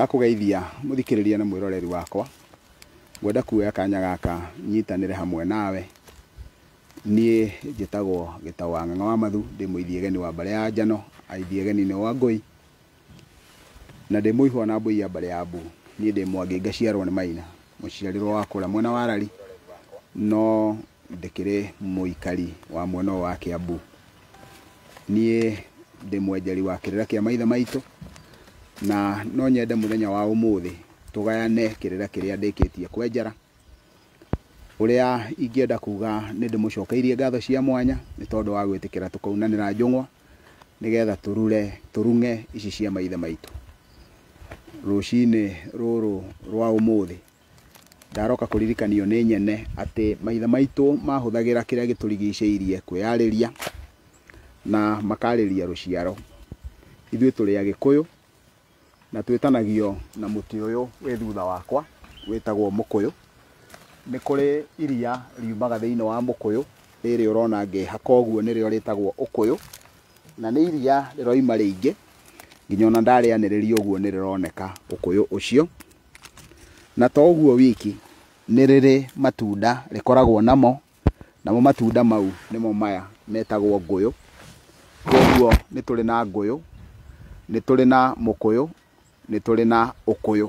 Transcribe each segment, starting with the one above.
Ndakũgeithia mũthikĩrĩria na mwĩroreri wakwa, ngwenda kuoya kanya gaka nyitanĩre hamwe nawe. Niĩ njĩtagwo Gĩtaũ wa Ng'ang'a wa Mathu, ndĩ mũithiegeni wa mbarĩ ya Njano, aithiegeni nĩ Wangũi, na ndĩ mũihwa na mbũi ya mbarĩ ya Mbu. Niĩ ndĩ Mwangi ngaciarwo nĩ Maina, mũciarĩrwo wa kũrĩa mwena wa Rari, no ndĩkĩrĩ mũikari wa mwena ũyũ wa Kĩambu. Niĩ ndĩ mwenjeri wa kĩrĩra kĩa maithe maitũ, na no nyende mũthenya wa ũmũthĩ tũgayane kĩrĩra kĩrĩa ndĩkĩtie kwenjera. Ũrĩa ingĩenda kuga nĩ ndĩmũcokeirie ngatho cia mwanya nĩ tondũ wa gwĩtĩkĩra tũkaunanĩra njũng'wa nĩgetha tũrure tũrung'e ici cia maithe maitũ. Rũcinĩ rũrũ rwa ũmũthĩ ndaroka kũririkanio nĩ nyene atĩ maithe maitũ mahũthagĩra kĩrĩa gĩtũrigicĩirie kwĩyarĩria na makarĩria rũciaro. Ithuĩ tũrĩ Agĩkũyũ na twĩtanagio na mũtĩ ũyũ wĩ thutha wakwa wĩtagwo mũkũyũ. Nĩ kũrĩ iria riumaga thĩinĩ wa mũkũyũ, rĩrĩ ũrona ngĩhaka ũguo nĩrĩo rĩtagwo ũkũyũ, na nĩ iria rĩroima rĩingĩ nginya ona ndarĩanĩrĩria ũguo nĩ rĩroneka ũkũyũ ũcio. Na to ũguo wiki, nĩ rĩrĩ matunda rĩkoragwo namo, namo matunda mau nĩmo maya metagwo ngũyũ. Koguo nĩ tũrĩ na ngũyũ, nĩ tũrĩ na mũkũyũ, nĩ tũrĩ na ũkũyũ.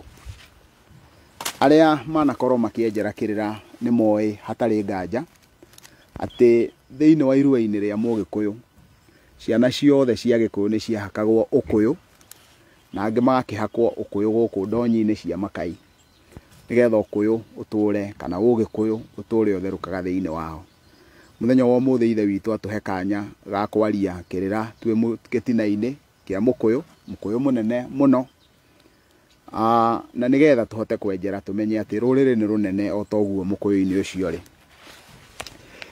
Arĩa manakorwo makĩenjera kĩrĩra nĩ moĩ hatarĩ nganja atĩ thĩinĩ wa irua-inĩ rĩa mũgĩkũyũ, ciana ciothe cia gĩkũyũ nĩ ciahakagwo ũkũyũ, na angĩ magakĩhakwo ũkũyũ gũkũ ndonyi-inĩ cia makai, nĩgetha ũkũyũ ũtũre kana ũgĩkũyũ ũtũre ũtherũkaga thĩinĩ wao. Mũthenya wa ũmũthĩ ithe witũ atũhe kanya ga kwaria kĩrĩra twĩ gĩtina-inĩ kĩa mũkũyũ, mũkũyũ mũnene mũno, na nĩgetha tũhote kwenjera tũmenye atĩ rũrĩrĩ nĩ rũnene o ta ũguo mũkũyũ-inĩ ũcio ũrĩ.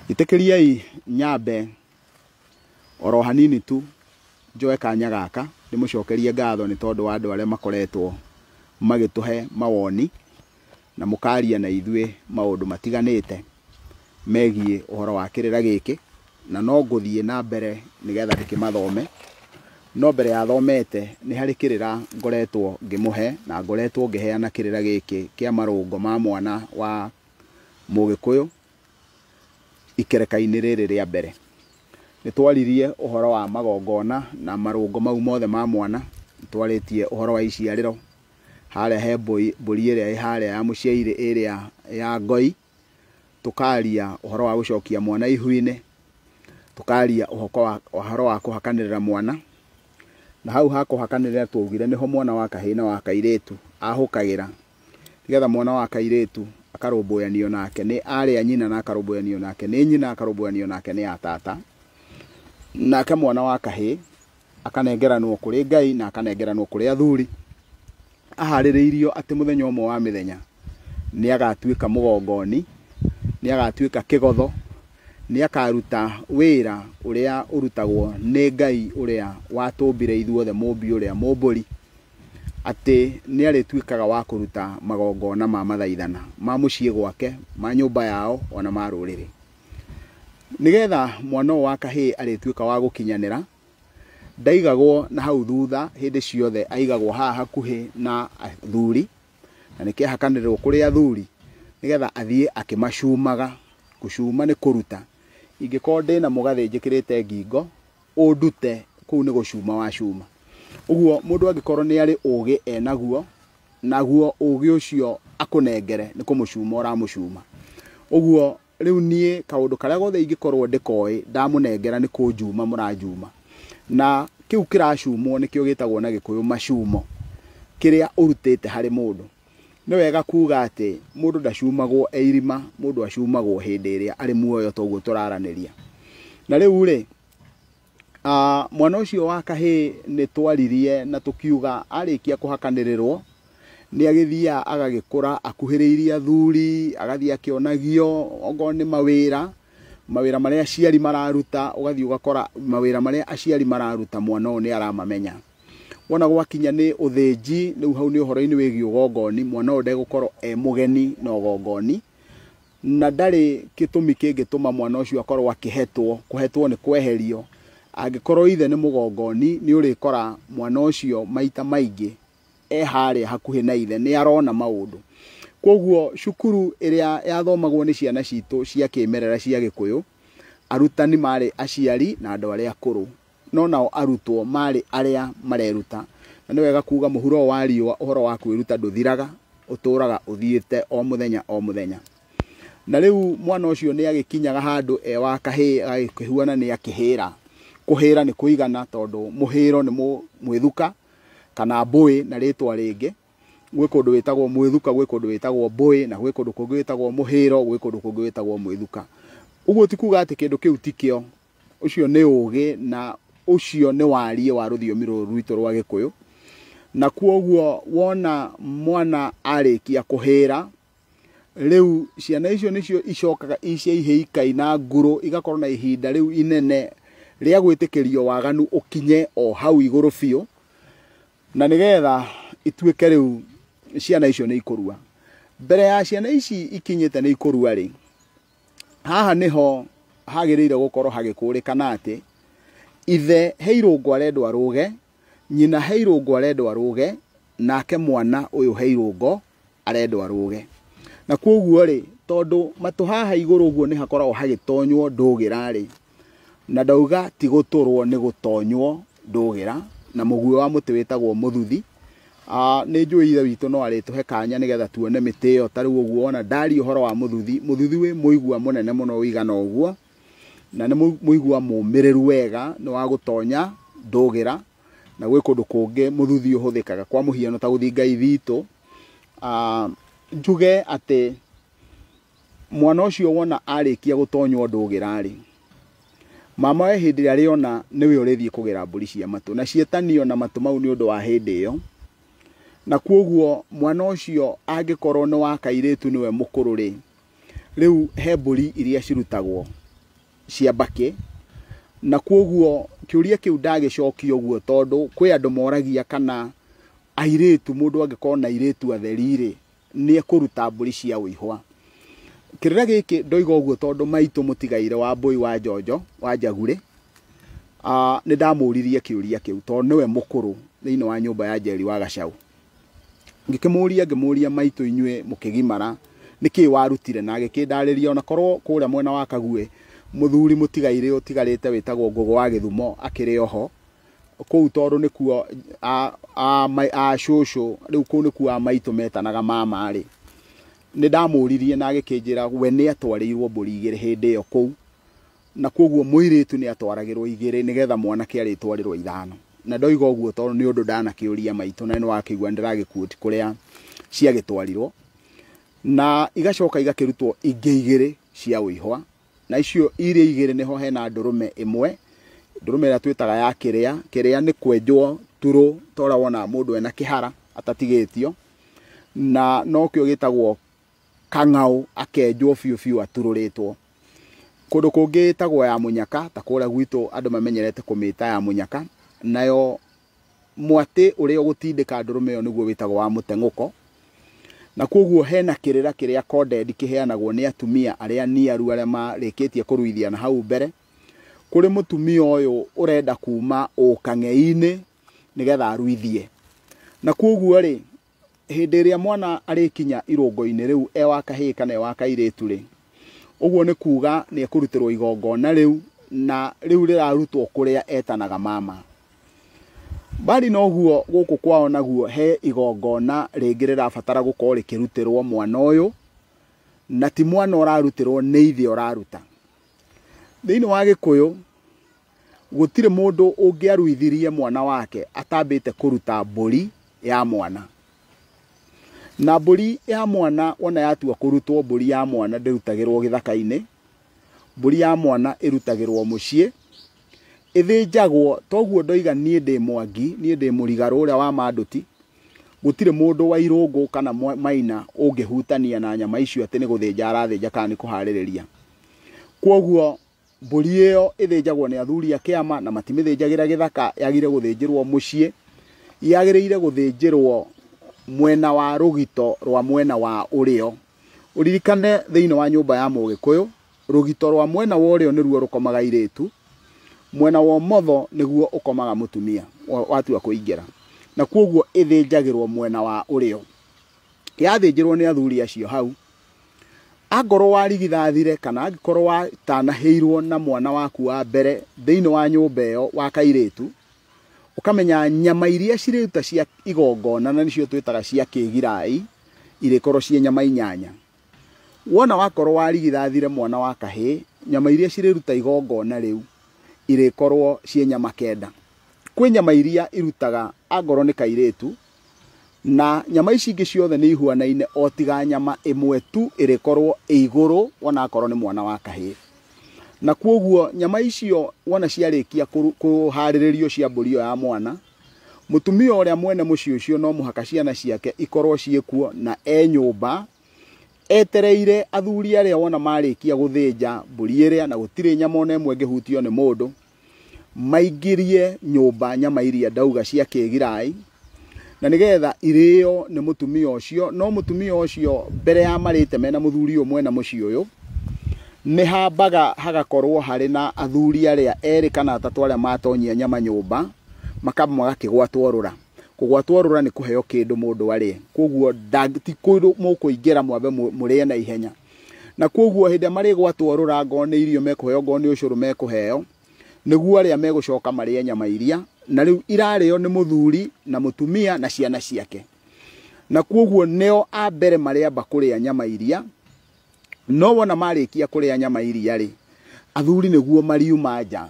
Ĩtĩkĩriai nyambe oro hanini tu njoe kanya gaka ndĩmũcokerie ngatho nĩ tondũ wa andũ arĩa makoretwo magĩtũhe mawoni na mũkaria na ithuĩ maũndũ matiganĩte megiĩ ũhoro wa kĩrĩra gĩkĩ, na no ngũthiĩ na mbere nĩgetha ndĩkĩmathome. No mbere ya thomete nĩ harĩ kĩrĩra ngoretwo ngĩmũhe na ngoretwo ngĩheana kĩrĩra gĩkĩ kĩa marũngo ma mwana wa mũgĩkũyũ ikereka-inĩ rĩrĩ rĩa mbere. Nĩ twaririe ũhoro wa magongona na marũngo mau mothe ma mwana, nĩ twarĩtie ũhoro wa iciarĩro, harĩa he mbũri ĩrĩa ĩ harĩa ya mũciairĩ ĩrĩa ya ngoi, tũkaria ũhoro wa gũcokia mwana ihu-inĩ, tũkaria ũhoro wa kũhakanĩrĩra mwana, na hau ha kũhakanĩrĩra twaugire nĩho mwana wa kahĩĩ na wa kairĩtu ahũkagĩra, nĩgetha mwana wa kairĩtu akarũmbũyanio nake nĩ arĩ a nyina na akarũmbũyanio nake nĩ nyina, akarũmbũyanio nake nĩ atata. Nake mwana wa kahĩĩ akanengeranwo kũrĩ Ngai na akanengeranwo kũrĩ athuri, aharĩrĩirio atĩ mũthenya ũmwe wa mĩthenya nĩ agatuĩka mũgongoni, nĩ agatuĩka kĩgotho, nĩ akaruta wĩra ũrĩa ũrutagwo nĩ Ngai ũrĩa watũmbire ithuothe, mũmbi ũrĩa mũmbũri, atĩ nĩ arĩtuĩkaga wa kũruta magongona ma mathaithana ma mũciĩ gwake, ma nyũmba yao ona ma rũrĩrĩ. Nĩgetha mwana ũyũ wa kahĩĩ arĩtuĩka wa gũkinyanĩra, ndaigagwo na hau thutha hĩndĩ ciothe, aigagwo haha hakuhĩ na athuri, na nĩkĩo ahakanĩrĩrwo kũrĩ athuri, nĩgetha athiĩ akĩmacumaga. Gũcuma nĩ kũruta. Ingĩkorwo ndĩna mũgathĩ njĩkĩrĩte ngingo, ũndute kũu nĩ gũcuma wacuma. Ũguo mũndũ angĩkorwo nĩ arĩ ũgĩ enaguo, naguo ũgĩ ũcio akũnengere nĩ kũmũcuma ũramũcuma. Ũguo rĩu niĩ kaũndũ karĩa gothe ingĩkorwo ndĩkoĩ ndamũnengera nĩ kũnjuma mũranjuma. Na kĩu kĩracumwo nĩkĩo gĩtagwo na Gĩkũyũ macumo, kĩrĩa ũrutĩte harĩ mũndũ. Nĩ wega kuga atĩ mũndũ ndacumagwo e irima, mũndũ acumagwo hĩndĩ ĩrĩa arĩ muoyo toguo tũraranĩria. Na rĩu rĩ, mwana ũcio wa kahĩĩ nĩ twaririe na tũkiuga arĩkia kũhakanĩrĩrwo nĩ agĩthiaga agagĩkũra akuhĩrĩirie athuri, agathiĩ akĩonagio okorwo nĩ mawĩra, mawĩra marĩa aciari mararuta, ũgathiĩ ũgakora mawĩra marĩa aciari mararuta mwana ũyũ nĩ aramamenya. Wona gwakinya nĩ ũthĩnji, rĩu hau nĩ ũhoro-inĩ wĩgiĩ ũgongoni, mwana ũyũ ndegũkorwo e mũgeni na ũgongoni, na ndarĩ gĩtũmi kĩngĩtũma mwana ũcio akorwo akĩhetwo. Kũhetwo nĩ kweherio. Angĩkorwo ithe nĩ mũgongoni, nĩ ũrĩkora mwana ũcio maita maingĩ e harĩa hakuhĩ na ithe nĩ arona maũndũ. Koguo cukuru ĩrĩa yathomagwo nĩ ciana citũ cia kĩmerera cia Gĩkũyũ, arutani marĩ aciari na andũ arĩa akũrũ, no nao arutwo marĩ arĩa mareruta. Na nĩ wega kuga mũhuro wa riũa ũhoro wa kwĩruta ndũthiraga, ũtũraga ũthiĩte o mũthenya o mũthenya. Na rĩu mwana ũcio nĩ agĩkinyaga handũ e wa kahĩĩ agakĩhuana nĩ akĩhĩra. Kũhĩra nĩ kũigana tondũ mũhĩro nĩ mwĩthuka kana mbũĩ na rĩtwa rĩngĩ. Gwĩ kũndũ wĩtagwo mwĩthuka, gwĩ kũndũ wĩtagwo mbũĩ, na gwĩ kũndũ kũngĩ wĩtagwo mũhĩro, gwĩ kũndũ kũngĩ wĩtagwo mwĩthuka. Ũguo ti kuga atĩ kĩndũ kĩu ti kĩo, ũcio nĩ ũgĩ na ũcio nĩ wariĩ wa rũthiomi rũrũ rwitũ rwa Gĩkũyũ. Na kwoguo wona mwana arĩkia kũhĩra, rĩu ciana icio nĩcio icokaga cia ihĩikai na ngurũ, igakorwo na ihinda rĩu inene rĩa gwĩtĩkĩrio waganu ũkinye o hau igũrũ biũ, na nĩgetha ituĩke rĩu ciana icio nĩ ikũrua. Mbere ya ciana ici ikinyĩte nĩ ikũrua rĩ, haha nĩho hagĩrĩire gũkorwo hagĩkũrĩkana atĩ ithe he irũngo arendwo arũge, nyina he irũngo arendwo arũge, nake mwana ũyũ he irũngo arendwo arũge. Na kwoguo rĩ, tondũ matũ haha igũrũ ũguo nĩ hakoragwo hagĩtonywo ndũgĩra rĩ, na ndauga ti gũtũrwo nĩ gũtonywo ndũgĩra, na mũguĩ wa mũtĩ wĩtagwo mũthuthi. Nĩ njũĩ ithe witũ no arĩtũhe kanya nĩgetha tuone mĩtĩ ĩyo. Ta rĩu ũguo wona ndaria ũhoro wa mũthuthi, mũthuthi wĩ mũigua mũnene mũno ũigana ũguo, na nĩ mũigua mũmĩrĩru wega, nĩ wa gũtonya ndũgĩra. Na gwĩ kũndũ kũngĩ mũthuthi ũhũthĩkaga kwa mũhiano ta gũthinga ithitũ. Njuge atĩ mwana ũcio wona arĩkia gũtonywo ndũgĩra rĩ, mama we hĩndĩ ĩrĩa arĩona nĩwe ũrĩthiĩ kũgĩra mbũri cia matũ, na ciĩtanio na matũ mau nĩ ũndũ wa hĩndĩ ĩyo. Na kwoguo mwana ũcio angĩkorwo nĩ wa kairĩtu nĩwe mũkũrũ rĩ, rĩu he mbũri iria cirutagwo cia mbakĩ. Na kwoguo kĩũria kĩu ndagĩcokia ũguo tondũ kwĩ andũ moragia kana airĩtu, mũndũ angĩkorwo na airĩtu atheri rĩ, nĩ ekũruta mbũri cia ũihwa. Kĩrĩra gĩkĩ ndoiga ũguo tondũ maitũ mũtigaire wa mbũi wa njonjo wa njagurĩ, nĩ ndamũririe kĩũria kĩu tondũ nĩwe mũkũrũ thĩinĩ wa nyũmba ya Njeri wa Gacau. Ngĩkĩmũria, ngĩmũria maitũ inyuĩ mũkĩgimara nĩkĩĩ warutire, na agĩkĩndarĩria ona korwo kũrĩa mwena wa Kaguĩ mũthuri mũtigaire ũtigarĩte wĩtagwo Ngũgũ wa Gĩthumo akĩrĩ oho kũu, tondũ nĩkuo a cũcũ rĩu kũu nĩkuo a maitũ metanaga mama rĩ, nĩ ndamũririe na agĩkĩnjĩra we nĩ atwarĩirwo mbũri igĩrĩ hĩndĩ ĩyo kũu, na kwoguo mũirĩtu nĩ atwaragĩrwo igĩrĩ nĩgetha mwanake arĩtwarĩrwo ithano. Na ndoiga ũguo tondũ nĩ ũndũ ndanakĩũria maitũ, na nĩ wakĩigua ndĩragĩkuoti kũrĩa ciagĩtwarirwo, na igacoka igakĩrutwo ingĩ igĩrĩ cia ũihwa. Na icio iria igĩrĩ nĩho hena ndũrũme ĩmwe, ndũrũme ĩrĩa twĩtaga ya kĩrĩa. Kĩrĩa nĩ kwenjwo turũ ta ũrĩa wonaga mũndũ ena kĩhara atatigĩtio, na nokĩo gĩtagwo kang'aũ, akenjwo biũ biũ aturũrĩtwo. Kũndũ kũngĩ ĩtagwo ya mũnyaka, ta kũrĩa gwitũ andũ mamenyerete kũmĩta ya mũnyaka. Nayo mwatĩ ũrĩa ũgũtindĩka ndũrũme ĩyo nĩguo wĩtagwo wa mũteng'ũko. Na kwoguo hena kĩrĩra kĩrĩa coded kĩheanagwo nĩ atumia arĩa niaru arĩa marĩkĩtie kũruithia na hau mbere, kũrĩ mũtumia ũyũ ũrenda kuma ũkang'ei-inĩ nĩgetha aruithie. Na kwoguo rĩ, hĩndĩ ĩrĩa mwana arĩkinya irũngo-inĩ rĩu e wa kahĩĩ kana e wa kairĩtu rĩ, ũguo nĩ kuga nĩ ekũrutĩrwo igongona rĩu, na rĩu rĩrarutwo kũrĩa etanaga mama. Mbali na ũguo, gũkũ kwao naguo he igongona rĩngĩ rĩrabatara gũkorwo rĩkĩrutĩrwo mwana ũyũ, na ti mwana ũrarutĩrwo nĩ ithe ũraruta. Thĩinĩ wa Gĩkũyũ gũtirĩ mũndũ ũngĩaruithirie mwana wake atambĩte kũruta mbũri ya mwana. Na mbũri ya mwana wona yatua kũrutwo, mbũri ya mwana ndĩrutagĩrwo gĩthaka-inĩ, mbũri ya mwana ĩrutagĩrwo mũciĩ, ĩthĩnjagwo. Toguo ndoiga niĩ ndĩ Mwangi, niĩ ndĩ mũrigarũ ũrĩa wa Manduti, gũtirĩ mũndũ wa irũngũ kana maina ũngĩhutania na nyama icio atĩ nĩ gũthĩnja arathĩnja kana nĩ kũharĩrĩria. Kwoguo mbũri ĩyo ĩthĩnjagwo nĩ athuri a kĩama na matimĩthĩnjagĩra gĩthaka, yagĩrĩire gũthĩnjĩrwo mũciĩ, yagĩrĩire gũthĩnjĩrwo mwena wa rũgito rwa mwena wa ũrĩo. Ũririkane thĩinĩ wa nyũmba ya Mũgĩkũyũ, rũgito rwa mwena wa ũrĩo nĩruo rũkomaga airĩtu, mwena wa ũmotho nĩguo ũkomaga mũtumia watua kũingĩra. Na kwoguo ĩthĩnjagĩrwo mwena wa ũrĩo. Yathĩnjĩrwo nĩ athuri acio hau, angorwo warigithathire kana angĩkorwo watanahĩirwo na mwana waku wa mbere thĩinĩ wa nyũmba ĩyo wa kairĩtu, ũkamenya nyama iria cirĩruta cia igongona na nĩcio twĩtaga cia kĩgirai irĩkorwo ciĩ nyama 8. Wona wakorwo warigithathire mwana wa kahĩĩ, nyama iria cirĩruta igongona rĩu irĩkorwo ciĩ nyama 9. Kwĩ nyama iria irutaga angorwo nĩ kairĩtu, na nyama ici ingĩ ciothe nĩ ihuanaine o tiga nyama ĩmwe tu ĩrĩkorwo ĩ igũrũ wona akorwo nĩ mwana wa kahĩĩ. Na kwoguo nyama icio wona ciarĩkia kũharĩrĩrio cia mbũri ĩyo ya mwana, mũtumia ũrĩa mwene mũciĩ ũcio no mũhaka ciana ciake ikorwo ciĩkuo na e nyũmba etereire athuri arĩa wona marĩkia gũthĩnja mbũri ĩrĩa, na gũtirĩ nyama ona ĩmwe ĩngĩhutio nĩ mũndũ, maingĩrie nyũmba nyama iria ndauga cia kĩgirai, na nĩgetha irĩo nĩ mũtumia ũcio. No mũtumia ũcio mbere ya marĩte mena mũthuri ũyũ mwena mũciĩ ũyũ, nĩ hambaga hagakorwo harĩ na athuri arĩa 2 kana 3 arĩa matonyia nyama nyũmba, makamba magakĩgwatwo rũra. Kũgwatwo rũra nĩ kũheo kĩndũ mũndũ arĩe, kwoguo ti kũndũ mũkũingĩra mwambe mũrĩe na ihenya. Na kwoguo hĩndĩ ĩrĩa marĩgwatwo rũra, ngorwo nĩ irio mekũheo, ngorwo nĩ ũcũrũ mekũheo, nĩguo arĩa megũcoka marĩe nyama iria, na rĩu irarĩo nĩ mũthuri na mũtumia na ciana ciake. Na kwoguo nĩo a mbere marĩamba kũrĩa nyama iria. No wona marĩkia kũrĩa nyama iria rĩ, athuri nĩguo mariuma nja.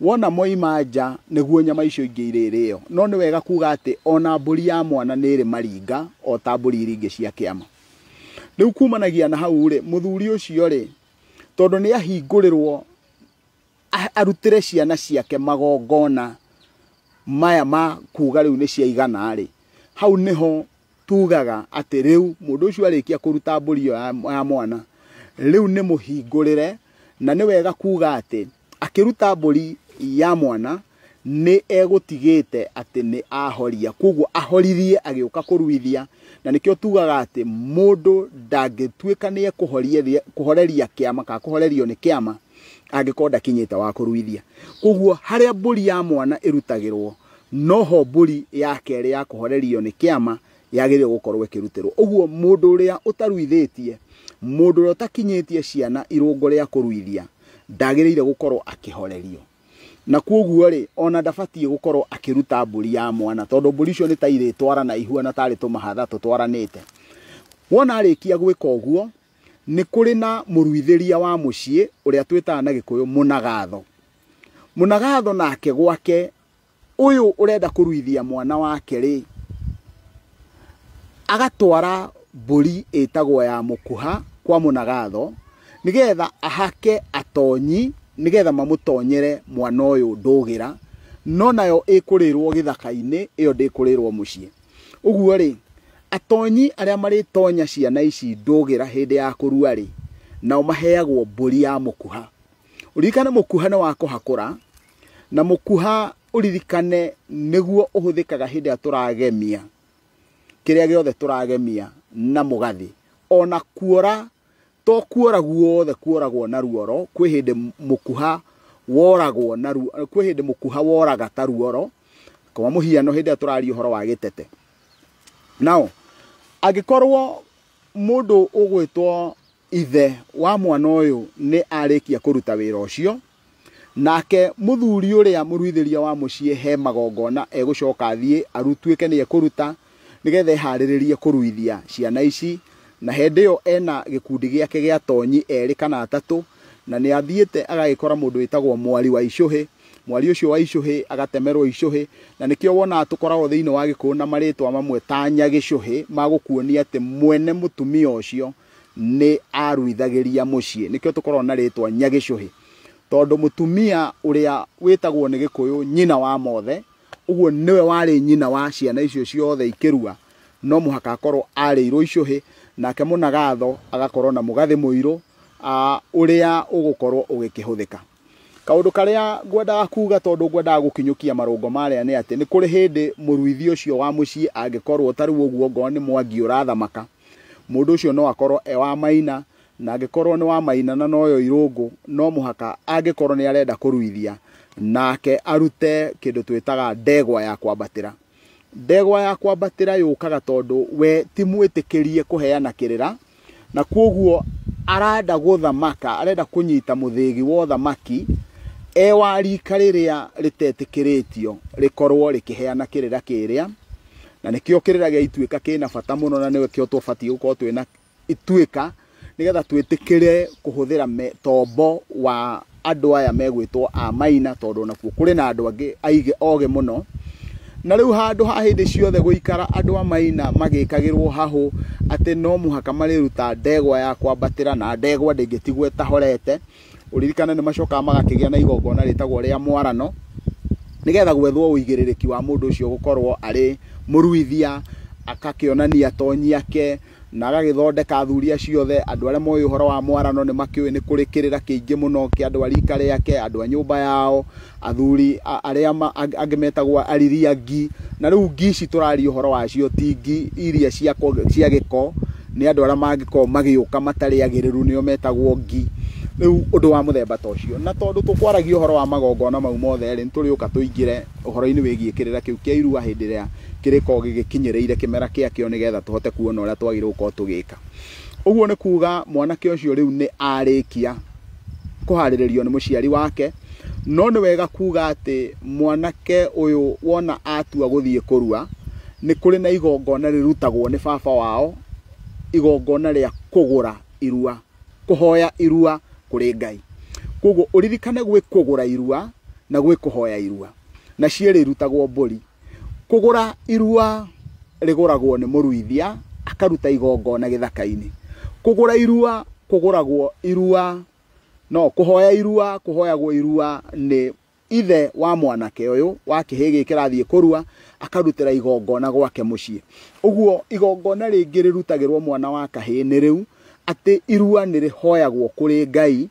Wona moima nja nĩguo nyama icio ingĩ irĩrĩo. No nĩ wega kuga atĩ ona mbũri ya mwana nĩ ĩrĩ maringa o ta mbũri iria ingĩ cia kĩama. Rĩu kumanagia na hau rĩ, mũthuri ũcio rĩ, tondũ nĩ ahingũrĩrwo arutĩre ciana ciake magongona maya ma kuga rĩu nĩ ciaigana rĩ, hau nĩho tugaga atĩ rĩu mũndũ ũcio arĩkia kũruta mbũri ĩyo ya mwana, rĩu nĩ mũhingũrĩre. Na nĩ wega kuga atĩ akĩruta mbũri ya mwana nĩ egũtigĩte atĩ nĩ ahoria, kwoguo ahoririe agĩũka kũruithia. Na nĩkĩo tugaga atĩ mũndũ ndangĩtuĩka nĩ ekũhoreria kĩama kana kũhorerio nĩ kĩama angĩkorwo ndakinyĩte wa kũruithia. Kwoguo harĩa mbũri ya mwana ĩrutagĩrwo noho mbũri ya kerĩ ya kũhorerio nĩ kĩama yagĩrĩirwo gũkorwo ĩkĩrutĩrwo. Ũguo mũndũ ũrĩa ũtaruithĩtie, mũndũ ũrĩa ũtakinyĩtie ciana irũngo rĩa kũruithia, ndagĩrĩire gũkorwo akĩhorerio. Na kwoguo rĩ, ona ndabatiĩ gũkorwo akĩruta mbũri ya mwana, tondũ mbũri icio nĩ ta irĩtwarana ihuana tarĩ tũmahatha tũtwaranĩte. Wona arĩkia gwĩka ũguo, nĩ kũrĩ na mũruithĩria wa mũciĩ ũrĩa twĩtaga na Gĩkũyũ mũnagatho. Mũnagatho nake gwake, ũyũ ũrenda kũruithia mwana wake rĩ, agatwara mbũri ĩtagwo ya mũkuha kwa mũnagatho, nĩgetha ahake atonyi, nĩgetha mamũtonyere mwana ũyũ ndũgĩra, no nayo ĩkũrĩrwo gĩthaka-inĩ, ĩyo ndĩkũrĩrwo mũciĩ. Ũguo rĩ, atonyi arĩa marĩtonya ciana ici ndũgĩra hĩndĩ ya kũrua rĩ, nao maheagwo mbũri ya mũkuha. Ũririkane mũkuha nĩ wa kũhakũra, na mũkuha ũririkane nĩguo ũhũthĩkaga hĩndĩ ĩrĩa tũragemia kĩrĩa gĩothe tũragemia na mũgathĩ. Ona kuora to kuora guothe kuoragwo na ruoro, kwĩ hĩndĩ mũkuha woragwo na ruo, kwĩ hĩndĩ mũkuha woraga ta ruoro, kwa mũhiano hĩndĩ ĩrĩa tũraria ũhoro wa gĩtete. Nao angĩkorwo mũndũ ũgwĩtwo ithe wa mwana ũyũ nĩ arĩkia kũruta wĩra ũcio, nake mũthuri ũrĩa mũruithĩria wa mũciĩ he magongona egũcoka athiĩ arutuĩke nĩ ekũruta, nĩgetha eharĩrĩrie kũruithia ciana ici. Na hĩndĩ ĩyo ena gĩkundi gĩake gĩa tonyi 2 kana 3, na nĩ athiĩte agagĩkora mũndũ wĩtagwo mwari wa icũhĩ. Mwari ũcio wa icũhĩ agatemerwo icũhĩ, na nĩkĩo wonaga tũkoragwo thĩinĩ wa Gĩkũyũ na marĩtwa mamwe ta Nyagĩcũhĩ, magũkuonia atĩ mwene mũtumia ũcio nĩ aruithagĩria mũciĩ. Nĩkĩo tũkoragwo na rĩtwa Nyagĩcũhĩ, tondũ mũtumia ũrĩa wĩtagwo nĩ Gĩkũyũ nyina wa mothe, ũguo nĩwe warĩ nyina wa ciana icio ciothe ikĩrua, no mũhaka akorwo arĩirwo icũhĩ, nake mũnagatho agakorwo na mũgathĩ mũirũ, ũrĩa ũgũkorwo ũgĩkĩhũthĩka. Kaũndũ karĩa ngwendaga kuga, tondũ ngwendaga gũkinyũkia marũngo marĩa, nĩ atĩ nĩ kũrĩ hĩndĩ mũruithi ũcio wa mũciĩ angĩkorwo ta rĩu ũguo ngorwo nĩ Mwangi ũrathamaka, mũndũ ũcio no akorwo e wa Maina, na angĩkorwo nĩ wa Maina na noyo irũngũ, no mũhaka angĩkorwo nĩ arenda kũruithia, nake arute kĩndũ twĩtaga ndegwa ya kwambatĩra. Ndegwa ya kwambatĩra yũkaga tondũ we ti mwĩtĩkĩrie kũheana kĩrĩra, na kwoguo arenda gũthamaka, arenda kũnyita mũthĩgi wa ũthamaki e wa rika rĩrĩa rĩtetĩkĩrĩtio rĩkorwo rĩkĩheana kĩrĩra kĩrĩa. Na nĩkĩo kĩrĩra gĩa ituĩka kĩna bata mũno, na nĩkĩo tũbatiĩ gũkorwo twĩna ituĩka nĩgetha twĩtĩkĩre kũhũthĩra tombo wa andũ aya megwĩtwo a Maina, tondũ onakuo kũrĩ na andũ angĩ aingĩ ogĩ mũno. Na rĩu handũ ha hĩndĩ ciothe gũikara andũ a Maina magĩkagĩrwo hahũ atĩ no mũhaka marĩruta ndegwa ya kwambatĩra, na ndegwa ndĩngĩtigwo ĩtahorete. Ũririkane nĩ macokaga magakĩgĩa na igongona rĩtagwo rĩa mwarano, nĩgetha gwethwo ũigĩrĩrĩki wa mũndũ ũcio gũkorwo arĩ mũruithia, agakĩonania atonyi ake na agagĩthondeka athuri acio othe. Andũ arĩa moĩ ũhoro wa mwarano nĩ makĩũĩ nĩ kũrĩ kĩrĩra kĩingĩ mũno kĩa andũ a rika rĩake, andũ a nyũmba yao, athuri arĩa angĩ metagwo ariria ngi. Na rĩu ngi ici tũraria ũhoro wacio ti ngi iria cia gĩko, nĩ andũ arĩa mangĩkorwo magĩũka matarĩ agĩrĩru nĩo metagwo ngi. Rĩu ũndũ wa mũthemba ta ũcio. Na tondũ tũkwaragia ũhoro wa magongona mau mothe rĩ, nĩtũrĩũka tũingĩre ũhoro-inĩ wĩgiĩ kĩrĩra kĩu kĩa irua hĩndĩ ĩrĩa kĩrĩkorwo gĩgĩkinyĩrĩire kĩmera kĩakĩo, nĩgetha tũhote kuona ũrĩa twagĩrĩirwo gũkorwo tũgĩka. Ũguo nĩ kuga mwanake ũcio rĩu nĩ arĩkia kũharĩrĩrio nĩ mũciari wake. No nĩ wega kuga atĩ mwanake ũyũ wona atua gũthiĩ kũrua, nĩ kũrĩ na igongona rĩrutagwo nĩ baba wao, igongona rĩa kũgũra irua, kũhoya irua kũrĩ Ngai. Koguo ũririkane gwĩ kũgũra irua na gwĩ kũhoya irua, na cierĩ irutagwo mbũri. Kũgũra irua rĩgũragwo nĩ mũruithia akaruta igongona gĩthaka-inĩ. Kũgũra irua kũgũragwo irua, no kũhoya irua kũhoyagwo irua nĩ ithe wa mwanake ũyũ wa kĩhĩĩ gĩkĩ kĩrathiĩ kũrua, akarutĩra igongona gwake mũciĩ. Ũguo igongona rĩngĩ rĩrutagĩrwo mwana wa kahĩĩ nĩ rĩu atĩ irua nĩ rĩhoyagwo kũrĩ Ngai,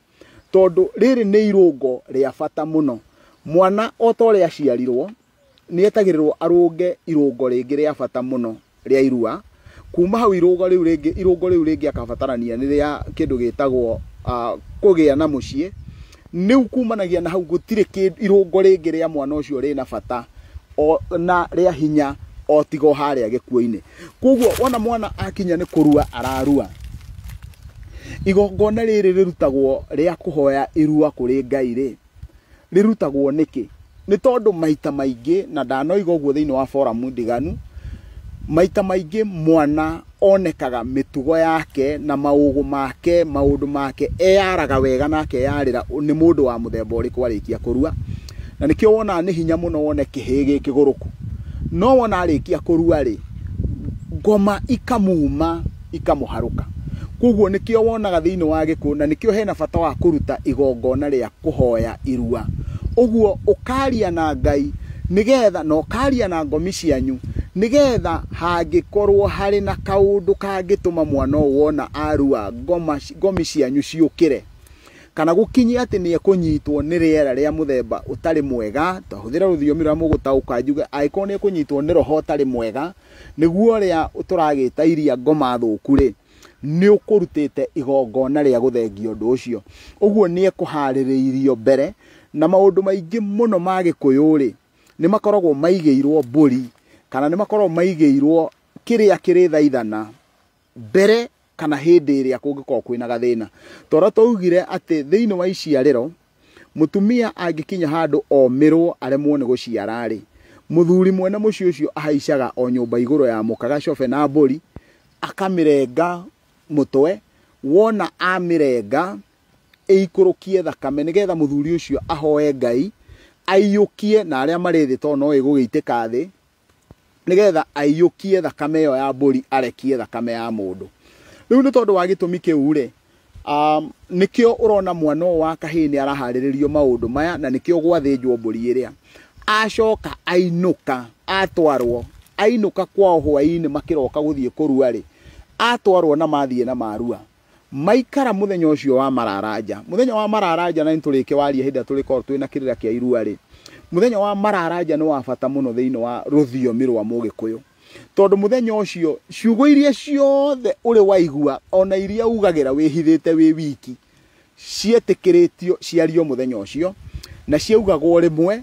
tondũ rĩrĩ nĩ irũngo rĩa bata mũno. Mwana o ta ũrĩa aciarirwo nĩ etagĩrĩrwo arũnge irũngo rĩngĩ rĩa bata mũno rĩa irua. Kuma hau irũngo rĩu rĩngĩ, irũngo rĩu rĩngĩ akabatarania nĩ rĩa kĩndũ gĩtagwo kũgĩa na mũciĩ. Nĩu kumanagia na hau gũtirĩ irũngo rĩngĩ rĩa mwana ũcio rĩna bata na rĩa hinya o tiga o harĩa gĩkuũ-inĩ. Koguo wona mwana akinya nĩ kũrua ararua, igongona rĩrĩ rĩrutagwo rĩa kũhoya irua kũrĩ Ngai rĩ, rĩrutagwo nĩkĩ? Nĩ tondũ maita maingĩ, na ndanoiga ũguo thĩinĩ wa forum ndiganu, maita maingĩ mwana onekaga mĩtugo yake na maũgũ make, maũndũ make, eyaraga wega na akeyarĩra nĩ mũndũ wa mũthemba ũrĩkũ arĩkia kũrua. Na nĩkĩo wonaga nĩ hinya mũno wone kĩhĩĩ gĩkĩgũrũku. No wona arĩkia kũrua rĩ, ngoma ikamuma ikamũharũka. Koguo nĩkĩo wonaga thĩinĩ wa Gĩkũyũ, na nĩkĩo hena bata wa kũruta igongona rĩa kũhoya irua. Ũguo ũkaria na Ngai nĩgetha, na ũkaria na ngomi cianyu nĩgetha hangĩkorwo harĩ na kaũndũ kangĩtũma mwana ũyũ wona arua ngomi cianyu ciũkĩre, kana gũkinyia atĩ nĩ ekũnyitwo nĩ rĩera rĩa mũthemba ũtarĩ mwega, tahũthĩra rũthiomi rũrĩa mũgũtaũka njuge, angĩkorwo nĩ ekũnyitwo nĩ roho ũtarĩ mwega, nĩguo ũrĩa tũragĩta iria ngoma thũku rĩ, nĩ ũkũrutĩte igongona rĩa gũthengia ũndũ ũcio. Ũguo nĩ ekũharĩrĩirio mbere. Na maũndũ maingĩ mũno ma Gĩkũyũ rĩ, nĩ makoragwo maigĩirwo mbũri, kana nĩ makoragwo maigĩirwo kĩrĩa kĩrĩthaithana mbere kana hĩndĩ ĩrĩa kũngĩkorwo kwĩna gathĩna. Tondũ twaugire atĩ thĩinĩ wa iciarĩro, mũtumia angĩkinya handũ omĩrwo aremwo nĩ gũciara rĩ, mũthuri mwene mũciĩ ũcio ahaicaga o nyũmba igũrũ ya mũka gacobe na mbũri, akamĩrenga mũtwe, wona amĩrenga ĩikũrũkie thakame nĩgetha mũthuri ũcio ahoe Ngai aiyũkie, na arĩa marĩ thĩ tondũ no ĩgũgĩitĩka thĩ, nĩgetha aiyũkie thakame ĩyo ya mbũri, arekie thakame ya mũndũ. Rĩu nĩ tondũ wa gĩtũmi kĩu rĩ, nĩkĩo ũrona mwana ũyũ wa kahĩĩ nĩ araharĩrĩrio maũndũ maya, na nĩkĩo gwathĩnjwo mbũri ĩrĩa. Acoka ainũka, atwarwo, ainũka kwao hwaĩ-inĩ makĩroka gũthiĩ kũrua rĩ, atwarwo na mathiĩ na marua. Maikara mũthenya ũcio wa mararanja. Mũthenya wa mararanja, na nĩtũrĩkĩwaria hĩndĩ ĩrĩa tũrĩkorwo twĩna kĩrĩra kĩa irua rĩ, mũthenya wa mararanja nĩ wa bata mũno thĩinĩ wa rũthiomi rwa Mũgĩkũyũ. Tondũ mũthenya ũcio ciugo iria ciothe ũrĩ waigua, ona iria ugagĩra wĩhithĩte wĩ wiki, cietĩkĩrĩtio ciario mũthenya ũcio, na ciaugagwo rĩmwe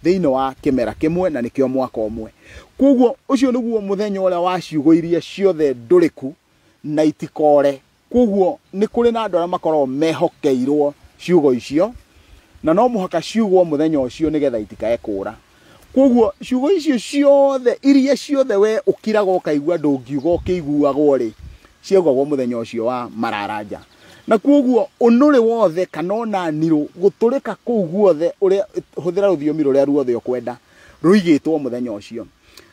thĩinĩ wa kĩmera kĩmwe na nĩkĩo mwaka ũmwe. Koguo ũcio nĩguo mũthenya ũrĩa wa ciugo iria ciothe ndũrĩku na itikore. Koguo nĩ kũrĩ na andũ arĩa makoragwo mehokeirwo ciugo icio, na no mũhaka ciugwo mũthenya ũcio nĩgetha itikae kũra. Koguo ciugo icio ciothe iria ciothe we ũkiraga ũkaigua ndũngiuga ũkĩiguagwo rĩ, ciaugagwo mũthenya ũcio wa mararanja. Na koguo ũnũrĩ wothe kana ona nirũ gũtũrĩka kũu guothe ũrĩa hũthĩra rũthiomi rũrĩa ruothe ũkwenda rũigĩtwo mũthenya ũcio.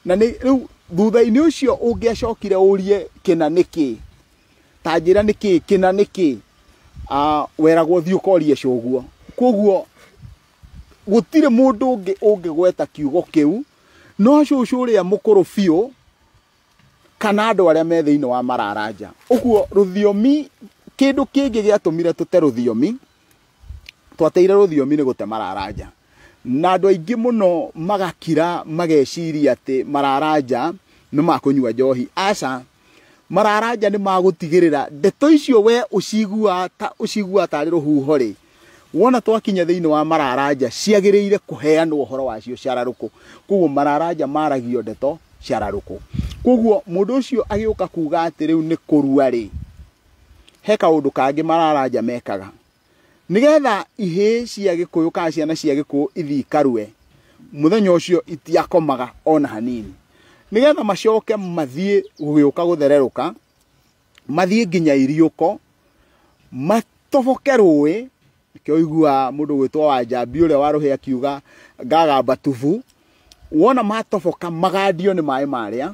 Na nĩ rĩu thutha-inĩ ũcio ũngĩacokire ũrie kĩna nĩkĩ, ta njĩra nĩkĩ, kĩna nĩkĩ, weragwo thiĩ ũkorie cũguo. Koguo gũtirĩ mũndũ ũngĩ ũngĩgweta kiugo kĩu no cũcũ ũrĩa mũkũrũ biũ kana andũ arĩa me thĩinĩ wa mararanja. Ũguo rũthiomi, kĩndũ kĩngĩ gĩatũmire tũte rũthiomi, twateire rũthiomi nĩ gũte mararanja. Na andũ aingĩ mũno magakira mageciria atĩ mararanja nĩ makũnyua njohi. Aca, mararanja nĩ magũtigĩrĩra ndeto icio we ũciguaga tarĩ rũhuho rĩ, wona twakinya thĩinĩ wa mararanja ciagĩrĩire kũheanwo ũhoro wacio cararũkũ. Koguo mararanja maragio ndeto cararũkũ. Koguo mũndũ ũcio agĩũka kuga atĩ rĩu nĩ kũrua rĩ, he kaũndũ kangĩ mararanja mekaga nĩgetha ihĩĩ cia Gĩkũyũ kana ciana cia Gĩkũyũ ithiĩ ikarue mũthenya ũcio itiakomaga ona hanini, nĩgetha macoke mathiĩ gũgĩũka gũthererũka, mathiĩ nginya iriũko, matoboke rũĩ. Nĩkĩo ũiguaga mũndũ gwĩtwo Wanjambi ũrĩa wa Rũhĩa akiuga ngagamba tubu. Wona matoboka magandio nĩ maĩ marĩa,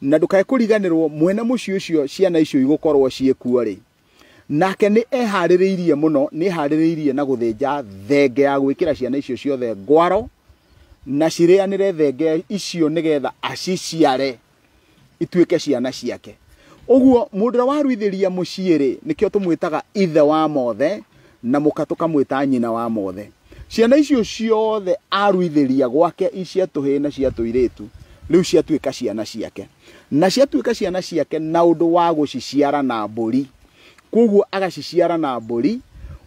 na ndũkae kũriganĩrwo mwene mũciĩ ũcio ciana icio igũkorwo ciĩkuo rĩ, nake nĩ eharĩrĩirie mũno, nĩ eharĩrĩirie na gũthĩnja thenge ya gwĩkĩra ciana icio ciothe ngwaro, na cirĩanĩre thenge icio nĩgetha aciciare ituĩke ciana ciake. Ũguo mũndũ ũrĩa waruithĩria mũciĩ rĩ, nĩkĩo tũmwĩtaga ithe wa mothe na mũka tũkamwĩta nyina wa mothe. Ciana icio ciothe aruithĩria gwake, cia tũhĩĩ na cia tũirĩtu, rĩu ciatuĩka ciana ciake. Na ciatuĩka ciana ciake na ũndũ wa gũciciara na mbũri. Koguo agaciciara na mbũri,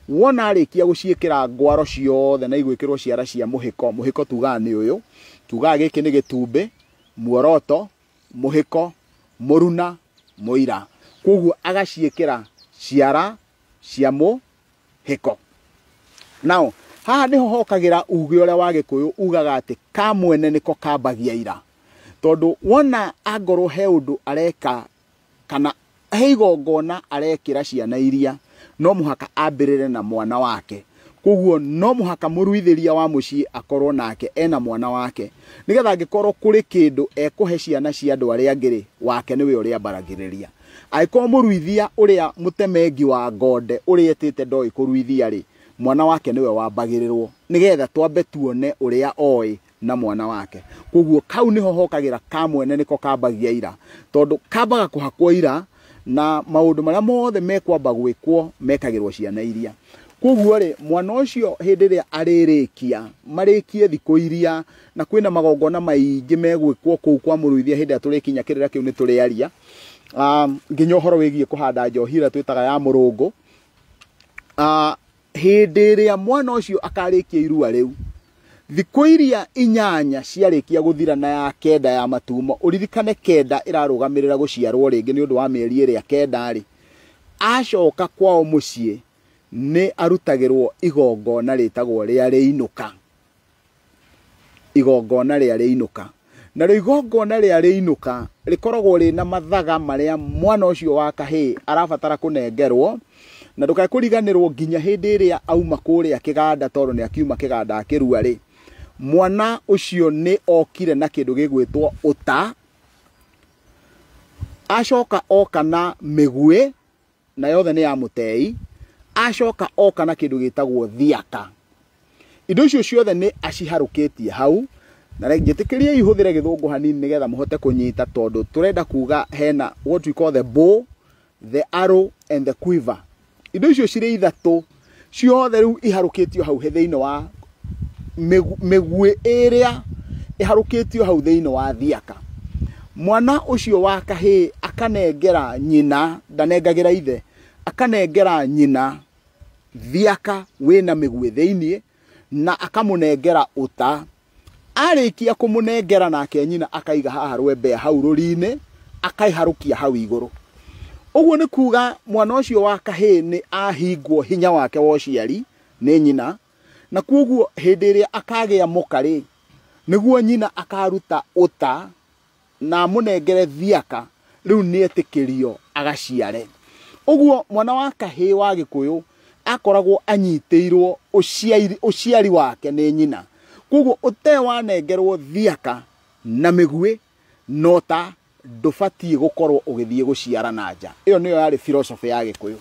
wona arĩkia gũciĩkĩra ngwaro ciothe na igwĩkĩrwo ciara cia mũhĩko. Mũhĩko tugaga nĩ ũyũ, tugaga gĩkĩ nĩ gĩtumbĩ, muoroto, mũhĩko, mũruna, mũira. Koguo agaciĩkĩra ciara cia mũhĩko. Nao haha nĩho hokagĩra uge ũrĩa wa Gĩkũyũ ugaga atĩ ka mwene nĩko kambagia ira. Tondũ wona angorwo he ũndũ areka kana he igongona arekĩra ciana iria, no mũhaka ambĩrĩre na mwana wake. Koguo no mũhaka mũruithĩria wa mũciĩ akorwo nake ena mwana wake, nĩgetha angĩkorwo kũrĩ kĩndũ ekũhe ciana cia andũ arĩa angĩ rĩ, wake nĩwe ũrĩa ambaragĩrĩria. Angĩkorwo mũruithia ũrĩa mũtemengi wa ngonde ũrĩa etĩte ndoĩ kũruithia rĩ, mwana wake nĩwe wambagĩrĩrwo, nĩgetha twambe tuone ũrĩa oĩ na mwana wake. Koguo kau nĩho hokagĩra ka mwene nĩko kambagia ira, tondũ kambaga kũhakwo ira na maũndũ marĩa mothe mekwamba gwĩkwo mekagĩrwo ciana iria. Koguo rĩ, mwana ũcio hĩndĩ ĩrĩa arĩrĩkia, marĩkie thikũ iria, na kwĩna magongona maingĩ megwĩkwo kũu kwa mũruithia hĩndĩ ĩrĩa tũrĩkinya kĩrĩra kĩu nĩ tũrĩaria. Nginya ũhoro wĩgiĩ kũhanda njohi ĩrĩa twĩtaga ya mũrũngũ. Hĩndĩ ĩrĩa mwana ũcio akarĩkia irua rĩu, thikũ iria inyanya ciarĩkia gũthira na ya kenda ya matumo, ũririkane kenda ĩrarũgamĩrĩra gũciarwo rĩngĩ nĩ ũndũ wa mĩeri ĩrĩa kenda rĩ, acoka kwao mũciĩ nĩ arutagĩrwo igongona rĩtagwo rĩa rĩinũka. Igongona rĩa rĩinũka. Narĩo igongona rĩa rĩinũka rĩkoragwo rĩna mathaga marĩa mwana ũcio wa kahĩĩ arabatara kũnengerwo, na ndũkae kũriganĩrwo nginya hĩndĩ ĩrĩa auma kũrĩa kĩganda, tondũ nĩ akiuma kĩganda akĩrua rĩ, mwana ũcio nĩ okire na kĩndũ gĩgwĩtwo ũta, acoka oka na mĩguĩ, na yothe nĩ ya mũtei, acoka oka na kĩndũ gĩtagwo thiaka. Indo icio ciothe nĩ aciharũkĩtie hau, na njĩtĩkĩrie ihũthĩre gĩthũngũ hanini nĩgetha mũhote kũnyita, tondũ tũrenda kuga hena what we call the bow, the arrow and the quiver. Indo icio cirĩ ithatũ ciothe rĩu iharũkĩtio hau thĩinĩ wa mĩguĩ ĩrĩa ĩharũkĩtio hau thĩinĩ wa thiaka. Mwana ũcio wa kahĩĩ akanengera nyina, ndanengagĩra ithe, akanengera nyina thiaka wĩna mĩguĩ thĩinĩ, na akamũnengera ũta. Arĩkia kũmũnengera nake nyina akaiga haha rwembea hau rũri-inĩ, akaiharũkia hau igũrũ. Ũguo nĩ kuga mwana ũcio wa kahĩĩ nĩ ahingwo hinya wake wa ũciari nĩ nyina, na koguo hĩndĩ ĩrĩa akagĩa mũka rĩ, nĩguo nyina akaruta ũta na amũnengere thiaka, rĩu nĩ etĩkĩrio agaciare. Ũguo mwana wa kahĩĩ wa Gĩkũyũ akoragwo anyitĩirwo ũciari wake nĩ nyina. Koguo ũtewanengerwo thiaka na mĩguĩ no ta ndũbatiĩ gũkorwo ũgĩthiĩ gũciara na nja. Ĩyo nĩyo yarĩ philosophy ya Gĩkũyũ.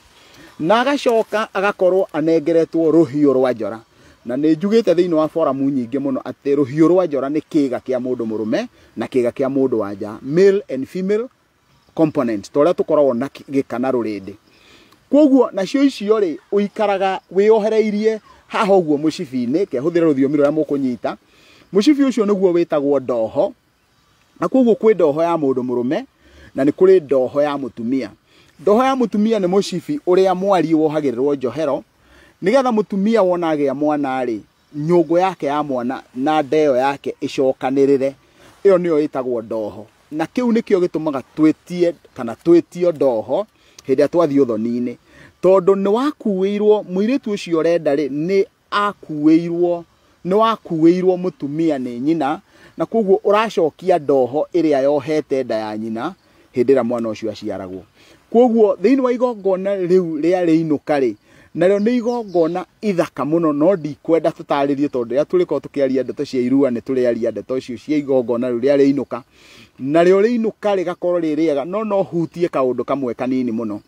Na agacoka agakorwo anengeretwo rũhiũ rwa njora. Na nĩ njugĩte thĩinĩ wa forum nyingĩ mũno atĩ rũhiũ rwa njora nĩ kĩga kĩa mũndũ mũrũme na kĩga kĩa mũndũ wa nja, male and female component, ta ũrĩa tũkoragwo na gĩka na rũrĩndĩ. Koguo nacio icio rĩ, ũikaraga wĩyohereirie haha ũguo mũcibi-inĩ, kehũthĩre rũthiomi rũrĩa mũkũnyita. Mũcibi ũcio nĩguo wĩtagwo ndoho, na koguo kwĩ ndoho ya mũndũ mũrũme na nĩ kũrĩ ndoho ya mũtumia. Ndoho ya mũtumia nĩ mũcibi ũrĩa mwariĩ wohagĩrĩrwo njohero, nĩgetha mũtumia wona agĩa mwana rĩ, nyũngũ yake ya mwana na ndeo yake ĩcokanĩrĩre. Ĩyo nĩyo ĩtagwo ndoho. Na kĩu nĩkĩo gĩtũmaga twĩtie kana twĩtio ndoho hĩndĩ ĩrĩa twathiĩ ũthoni-inĩ, tondũ nĩ wakuĩirwo mũirĩtu ũcio ũrenda rĩ, nĩ akuĩirwo, nĩ wakuĩirwo mũtumia nĩ nyina, na koguo ũracokia ndoho ĩrĩa yohete nda ya nyina hĩndĩ ĩrĩa mwana ũcio aciaragwo. Koguo thĩinĩ wa igongona rĩu rĩa rĩinũka rĩ, narĩo nĩ igongona ithaka mũno, no ndikwenda tũtarĩrie tondũ rĩrĩa tũrĩkorwo tũkĩaria ndeto cia irua nĩ tũrĩaria ndeto icio cia igongona rĩu rĩa rĩinũka. Narĩo rĩinũka rĩgakorwo rĩ rĩega, no no hutie kaũndũ kamwe kanini mũno,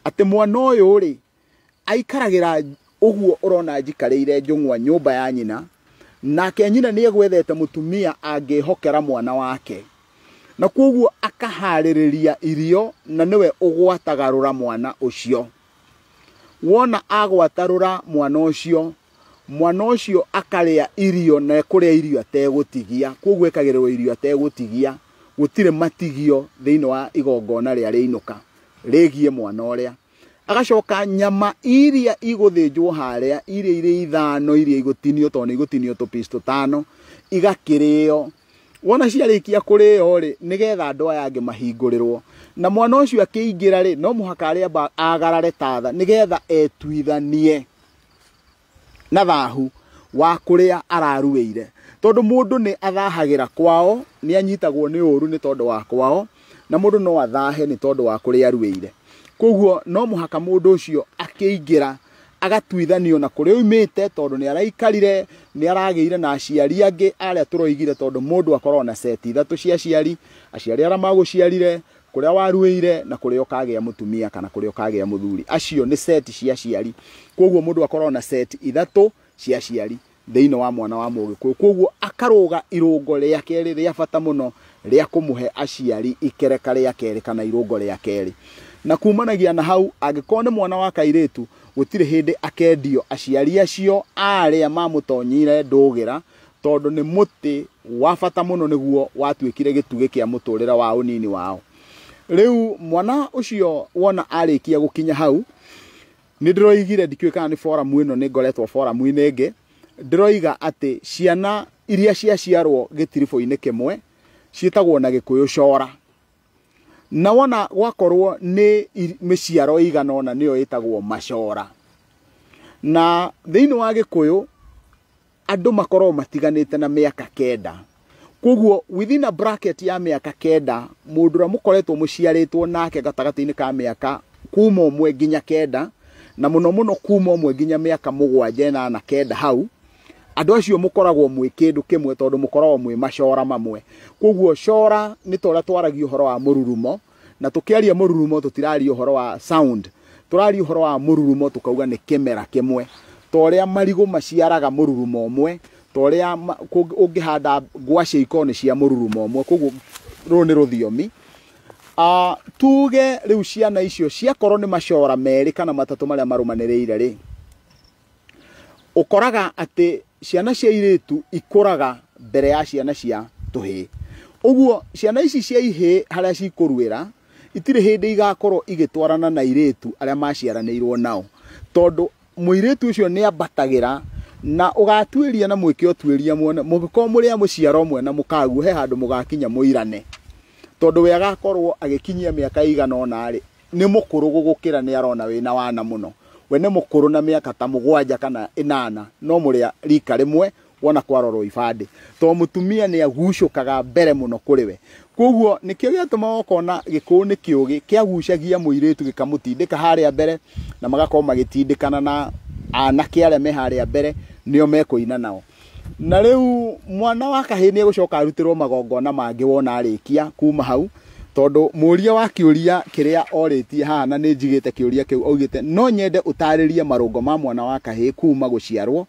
atĩ mwana ũyũ rĩ, aikaragĩra ũguo ũrona njikarĩire njũng'wa nyũmba ya nyina, nake nyina nĩ egwethete mũtumia angĩhokera mwana wake, na koguo akaharĩrĩria irio na nĩwe ũgwatagarũra mwana ũcio. Wona agwatarũra mwana ũcio, mwana ũcio akarĩa irio na ekũrĩa irio ategũtigia, koguo ekagĩrĩrwo irio ategũtigia, gũtirĩ matigio thĩinĩ wa igongona rĩa rĩinũka rĩgiĩ mwana ũrĩa. Agacoka nyama iria igũthĩnjwo harĩa, iria irĩ ithano, iria igũtinio tondũ nĩ igũtinio tũpiece tũtano, igakĩrĩo. Wona ciarĩkia kũrĩo rĩ, nĩgetha andũ aya angĩ mahingũrĩrwo. Na mwana ũcio akĩingĩra rĩ, no mũhaka arĩamba agarare tatha nĩgetha etuithanie na thahu wa kũrĩa araruĩire. Tondũ mũndũ nĩ athahagĩra kwao, nĩ anyitagwo nĩ ũru nĩ tondũ wa kwao, na mũndũ no athahe nĩ tondũ wa kũrĩa aruĩire. Koguo no mũhaka mũndũ ũcio akĩingĩra agatuithanio na kũrĩa oimĩte, tondũ nĩ araikarire, nĩ aragĩire na aciari angĩ arĩa tũroigire, tondũ mũndũ akoragwo na seti ithatũ cia aciari, aciari arĩa magũciarire, kũrĩa waruĩire, na kũrĩa ũkagĩa mũtumia kana kũrĩa ũkagĩa mũthuri. Acio nĩ seti cia aciari. Koguo mũndũ akoragwo na seti ithatũ cia aciari thĩinĩ wa mwana wa Mũgĩkũyũ. Koguo akarũga irũngo rĩa kerĩ rĩa bata mũno rĩa kũmũhe aciari ikereka rĩa kerĩ kana irũngo rĩa kerĩ. Na kumanagia na hau, angĩkorwo nĩ mwana wa kairĩtu, gũtirĩ hĩndĩ akendio aciari acio arĩa mamũtonyire ndũgĩra, tondũ nĩ mũtĩ wa bata mũno nĩguo watuĩkire gĩtugĩ kĩa mũtũrĩre wa ũnini wao. Rĩu mwana ũcio wona arĩkia gũkinya hau, nĩ ndĩroigire, ndikĩũĩ kana nĩ forum ĩno nĩ ngoretwo forum-inĩ ĩngĩ, ndĩroiga atĩ ciana iria ciaciarwo gĩtiribũ-inĩ kĩmwe ciĩtagwo na Gĩkũyũ cora. Na wona gwakorwo nĩ mĩciaro ĩigana ũna nĩyo ĩtagwo macora. Na thĩinĩ wa Gĩkũyũ andũ makoragwo matiganĩte na mĩaka 9. Koguo within a bracket ya mĩaka 9, mũndũ ũrĩa mũkoretwo mũciarĩtwo nake gatagatĩ-inĩ ka mĩaka kuma 1 nginya 9, na mũno mũno kuma 1 nginya mĩaka 7, 8, 9 hau, andũ acio mũkoragwo mwĩ kĩndũ kĩmwe tondũ mũkoragwo mwĩ macora mamwe. Koguo cora nĩ ta ũrĩa twaragia ũhoro wa mũrurumo, na tũkĩaria mũrurumo tũtiraria ũhoro wa sound, tũraria ũhoro wa mũrurumo tũkauga nĩ kĩmera kĩmwe. Ta ũrĩa marigũ maciaraga mũrurumo ũmwe, ta ũrĩa ũngĩhanda ngwacĩ ikorwo nĩ cia mũrurumo ũmwe. Koguo rũrũ nĩ rũthiomi. Tuge rĩu ciana icio ciakorwo nĩ macora 2 kana 3 marĩa marũmanĩrĩire rĩ, ũkoraga atĩ ciana cia airĩtu ikũraga mbere ya ciana cia tũhĩĩ. Ũguo ciana ici cia ihĩĩ harĩa cikũruĩra itirĩ hĩndĩ igakorwo igĩtwarana na airĩtu arĩa maciaranĩirwo nao, tondũ mũirĩtu ũcio nĩ ambatagĩra Na ũgatuĩria na mwĩke ũtuĩria muone mũngĩkorwo mũrĩ a mũciaro ũmwe na mũkaguo he handũ mũgakinya mũirane, tondũ we agakorwo agĩkinyia mĩaka ĩigana ũna rĩ, nĩ mũkũrũ gũgũkĩra, nĩ arona wĩna wana mũno. We nĩ mũkũrũ na mĩaka ta 7 kana 8, no mũrĩ a rika rĩmwe wona kwarorwo ibandĩ, tondũ mũtumia nĩ agucũkaga mbere mũno kũrĩ we. Koguo nĩkĩo gĩatũmaga ũkona Gĩkũyũ nĩ kĩũgĩ, kĩagucagia mũirĩtu gĩkamũtindĩka harĩa mbere, na magakorwo magĩtindĩkana na anake arĩa me harĩa mbere nĩo mekũina nao. Na rĩu mwana wa kahĩĩ nĩ egũcoka arutĩrwo magongona mangĩ wona arĩkia kuma hau, tondũ mũũria wa kĩũria kĩrĩa orĩtie haha, na nĩ njigĩte kĩũria kĩu, augĩte no nyende ũtarĩrie marũngo ma mwana wa kahĩĩ kuma gũciarwo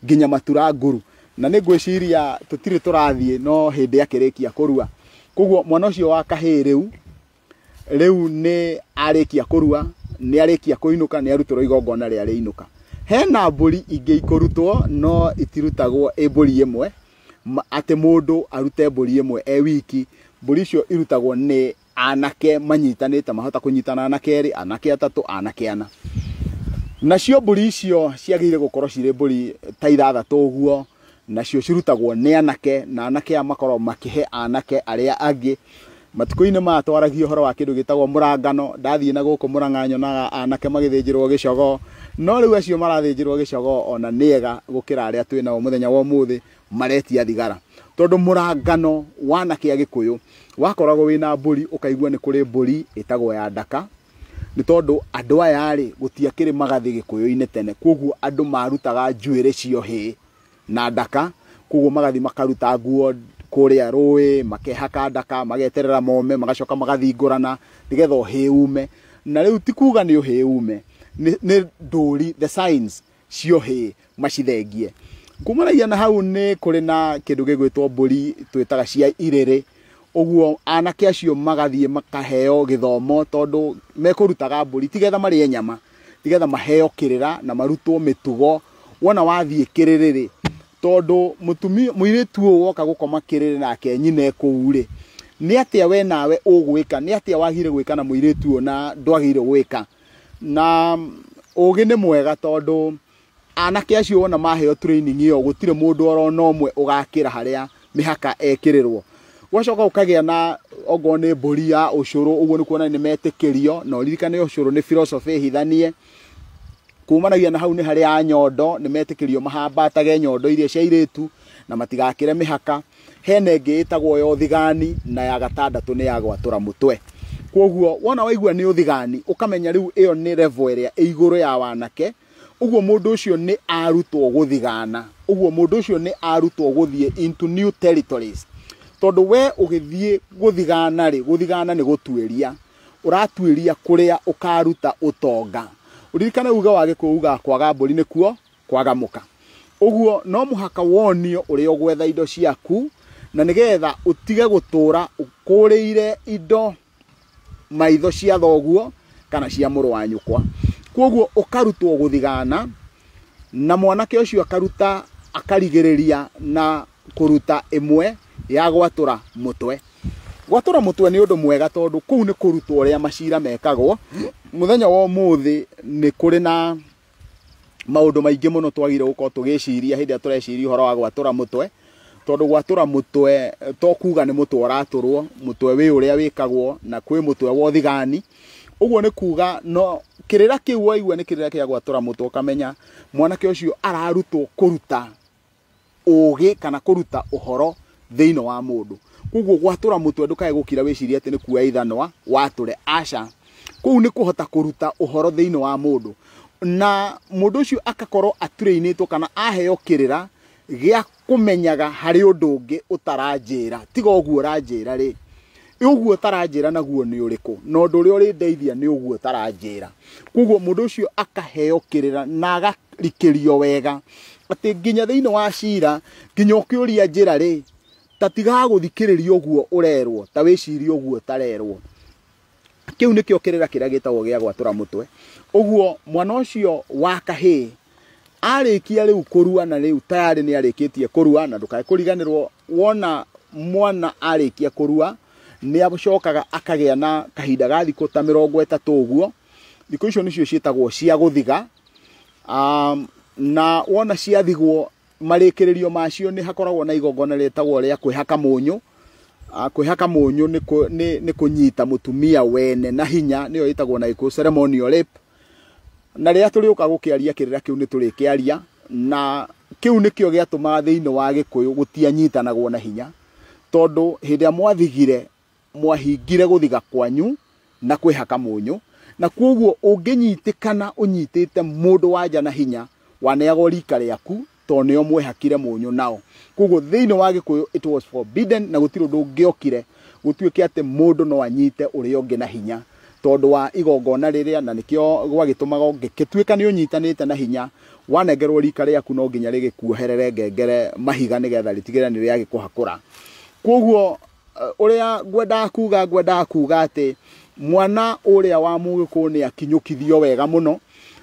nginya matura nguru. Na nĩ ngwĩciria tũtirĩ tũrathiĩ no hĩndĩ akĩrĩkia kũrua. Koguo mwana ũcio wa kahĩĩ rĩu nĩ arĩkia kũrua, nĩ arĩkia kũinũka, nĩ arutĩrwo igongona rĩa rĩinũka. Hena mbũri ingĩ ikũrutwo no itirutagwo ĩ mbũri ĩmwe, atĩ mũndũ arute mbũri ĩmwe e wiki. Mbũri icio irutagwo nĩ anake manyitanĩte, mahota kũnyitana anake erĩ, anake atatũ, anake ana. Nacio mbũri icio ciagĩrĩire gũkorwo cirĩ mbũri ta 6 ũguo, nacio cirutagwo nĩ anake, na anake aya makoragwo makĩhe anake arĩa angĩ. Matukũ-inĩ maya twaragia ũhoro wa kĩndũ gĩtagwo mũrangano. Ndathiĩ na gũkũ Mũrang'a nyonaga anake magĩthĩnjĩrwo gĩcogoo, no rĩu acio marathĩnjĩrwo gĩcogoo ona nĩ ega gũkĩra arĩa twĩ nao mũthenya wa ũmũthĩ maretia thigara, tondũ mũrangano wa anake a Gĩkũyũ wakoragwo wĩna mbũri, ũkaigua nĩ kũrĩ mbũri ĩtagwo ya ndaka, nĩ tondũ andũ aya rĩ gũtiakĩrĩ magathĩ Gĩkũyũ-inĩ tene, koguo andũ marutaga njuĩrĩ cia ũhĩĩ na ndaka, koguo magathiĩ makaruta nguo kũrĩa rũĩ, makehaka ndaka, mageterera mome, magacoka magathingũrana nĩgetha ũhĩĩ ume. Na rĩu ti kuga nĩ ũhĩĩ ume, nĩ ndũri, the signs cia ũhĩĩ macithengie. Kumanagia na hau nĩ kũrĩ na kĩndũ gĩgwĩtwo mbũri twĩtaga cia irĩrĩ. Ũguo anake acio magathiĩ makaheo gĩthomo, tondũ mekũrutaga mbũri ti getha marĩe nyama, ti getha maheo kĩrĩra na marutwo mĩtugo. Wona wathiĩ kĩrĩrĩ rĩ, tondũ mũtumia mũirĩtu ũyũ woka gũkoma kĩrĩrĩ nake nyina kũu rĩ, nĩ atĩa we nawe ũgwĩka, nĩ atĩa wagĩrĩire gwĩka na mũirĩtu ũyũ na ndwagĩrĩire gwĩka. Na ũgĩ nĩ mwega tondũ anake acio wona maheo training ĩyo, gũtirĩ mũndũ orona ũmwe ũgakĩra harĩa mĩhaka ekĩrĩrwo. Gwacoka ũkagĩa na ongorwo nĩ mbũri ya ũcũrũ, ũguo nĩ kuonania nĩ metĩkĩrio, na ũririkane ũcũrũ nĩ philosophy hithanie. Kumanagia na hau nĩ harĩ a nyondo, nĩ metĩkĩrio mahambatage nyondo iria cia airĩtu na matigakĩre mĩhaka. Hena ĩngĩ ĩtagwo ya ũthigani, na ya gatandatũ nĩ ya gwatũra mũtwe. Koguo wona waigua nĩ ũthigani, ũkamenya rĩu ĩyo nĩ level ĩrĩa ĩ igũrũ ya wanake. Ũguo mũndũ ũcio nĩ arutwo gũthigana, ũguo mũndũ ũcio nĩ arutwo gũthiĩ into new territories, tondũ we ũgĩthiĩ gũthigana rĩ, gũthigana nĩ gũtuĩria, ũratuĩria kũrĩa ũkaruta ũtonga. Ũririkane uga wa Gĩkũyũ ugaga kwaga mbũri nĩkuo kwaga mũka. Ũguo no mũhaka wonio ũrĩa ũgwetha indo ciaku, na nĩgetha ũtige gũtũra ũkũrĩire indo maitho cia thoguo kana cia mũrũ wa nyũkwa. Koguo ũkarutwo gũthigana, na mwanake ũcio akaruta, akarigĩrĩria na kũruta ĩmwe ya gwatũra mũtwe. Gwatũra mũtwe nĩ ũndũ mwega tondũ kũu nĩ kũrutwo ũrĩa macira mekagwo. Mũthenya wa ũmũthĩ nĩ kũrĩ na maũndũ maingĩ mũno twagĩrĩirwo gũkorwo tũgĩciria hĩndĩ ĩrĩa tũreciria ũhoro wa gwatũra mũtwe, tondũ gwatũra mũtwe to kuga nĩ mũtwe ũratũrwo, mũtwe wĩ ũrĩa wĩkagwo, na kwĩ mũtwe wa ũthigani. Ũguo nĩ kuga no kĩrĩra kĩu waigua nĩ kĩrĩra kĩa gwatũra mũtwe, ũkamenya mwanake ũcio ararutwo kũruta ũgĩ kana kũruta ũhoro thĩinĩ wa mũndũ. Koguo gwatũra mũtwe ndũkae gũkira wĩcirie atĩ nĩ kuoya ithanwa watũre, aca. Kũu nĩ kũhota kũruta ũhoro thĩinĩ wa mũndũ, na mũndũ ũcio akakorwo atrainĩtwo kana aheo kĩrĩra gĩa kũmenyaga harĩ ũndũ ũngĩ ũtaranjĩra, tiga ũguo ũranjĩra rĩ, ũguo ũtaranjĩra naguo nĩ ũrĩkũ, na ũndũ ũrĩa ũrĩndeithia nĩ ũguo ũtaranjĩra. Koguo mũndũ ũcio akaheo kĩrĩra na akarikĩrio wega atĩ nginya thĩinĩ wa cira, nginya ũkĩũria njĩra rĩ, ta tigaga gũthikĩrĩria ũguo ũrerwo, ta wĩcirie ũguo ũtarerwo. Kĩu nĩkĩo kĩrĩra kĩrĩa gĩtagwo gĩa gwatũra mũtwe. Ũguo mwana ũcio wa kahĩĩ arĩkia rĩu kũrua, na rĩu tayarĩ nĩ arĩkĩtie kũrua, na ndũkae kũriganĩrwo wona mwana arĩkia kũrua nĩ acokaga akagĩa na kahinda ga thikũ ta 30 ũguo. Thikũ icio nĩcio ciĩtagwo cia gũthiga. Na wona ciathigwo marĩkĩrĩrio macio nĩ hakoragwo na igongona rĩtagwo rĩa kwĩhaka mũnyũ. Kwĩhaka mũnyũ nĩ kũnyita mũtumia wene na hinya, nĩyo ĩtagwo na gĩkũyũ ceremonial rape. Na rĩrĩa tũrĩũka gũkĩaria kĩrĩra kĩu nĩ tũrĩkĩaria, na kĩu nĩkĩo gĩatũmaga thĩinĩ wa gĩkũyũ gũtianyitanagwo na hinya, tondũ hĩndĩ ĩrĩa mwathigire mwahingire gũthiga kwanyu na kwĩhaka mũnyũ, na kwoguo ũngĩnyitĩkana ũnyitĩte mũndũ wanja na hinya waneagwo rika rĩaku tondũ nĩo mwehakire mũnyũ nao. Koguo thĩinĩ wa gĩkũyũ it was forbidden, na gũtirĩ ũndũ ũngĩokire gũtuĩke atĩ mũndũ no anyite ũrĩa ũngĩ na hinya tondũ wa igongona rĩrĩa, na nĩkĩo gwagĩtũmaga ũngĩtuĩka nĩ ũnyitanĩte na hinya wanengerwo rika rĩaku no nginya rĩgĩkuoherere ngengere mahiga nĩgetha rĩtigĩrĩre nĩ rĩagĩkũhakũra. Koguo ũrĩa ngwendaga kuga atĩ mwana ũrĩa wa mũgĩkũyũ nĩ akinyũkithio wega mũno,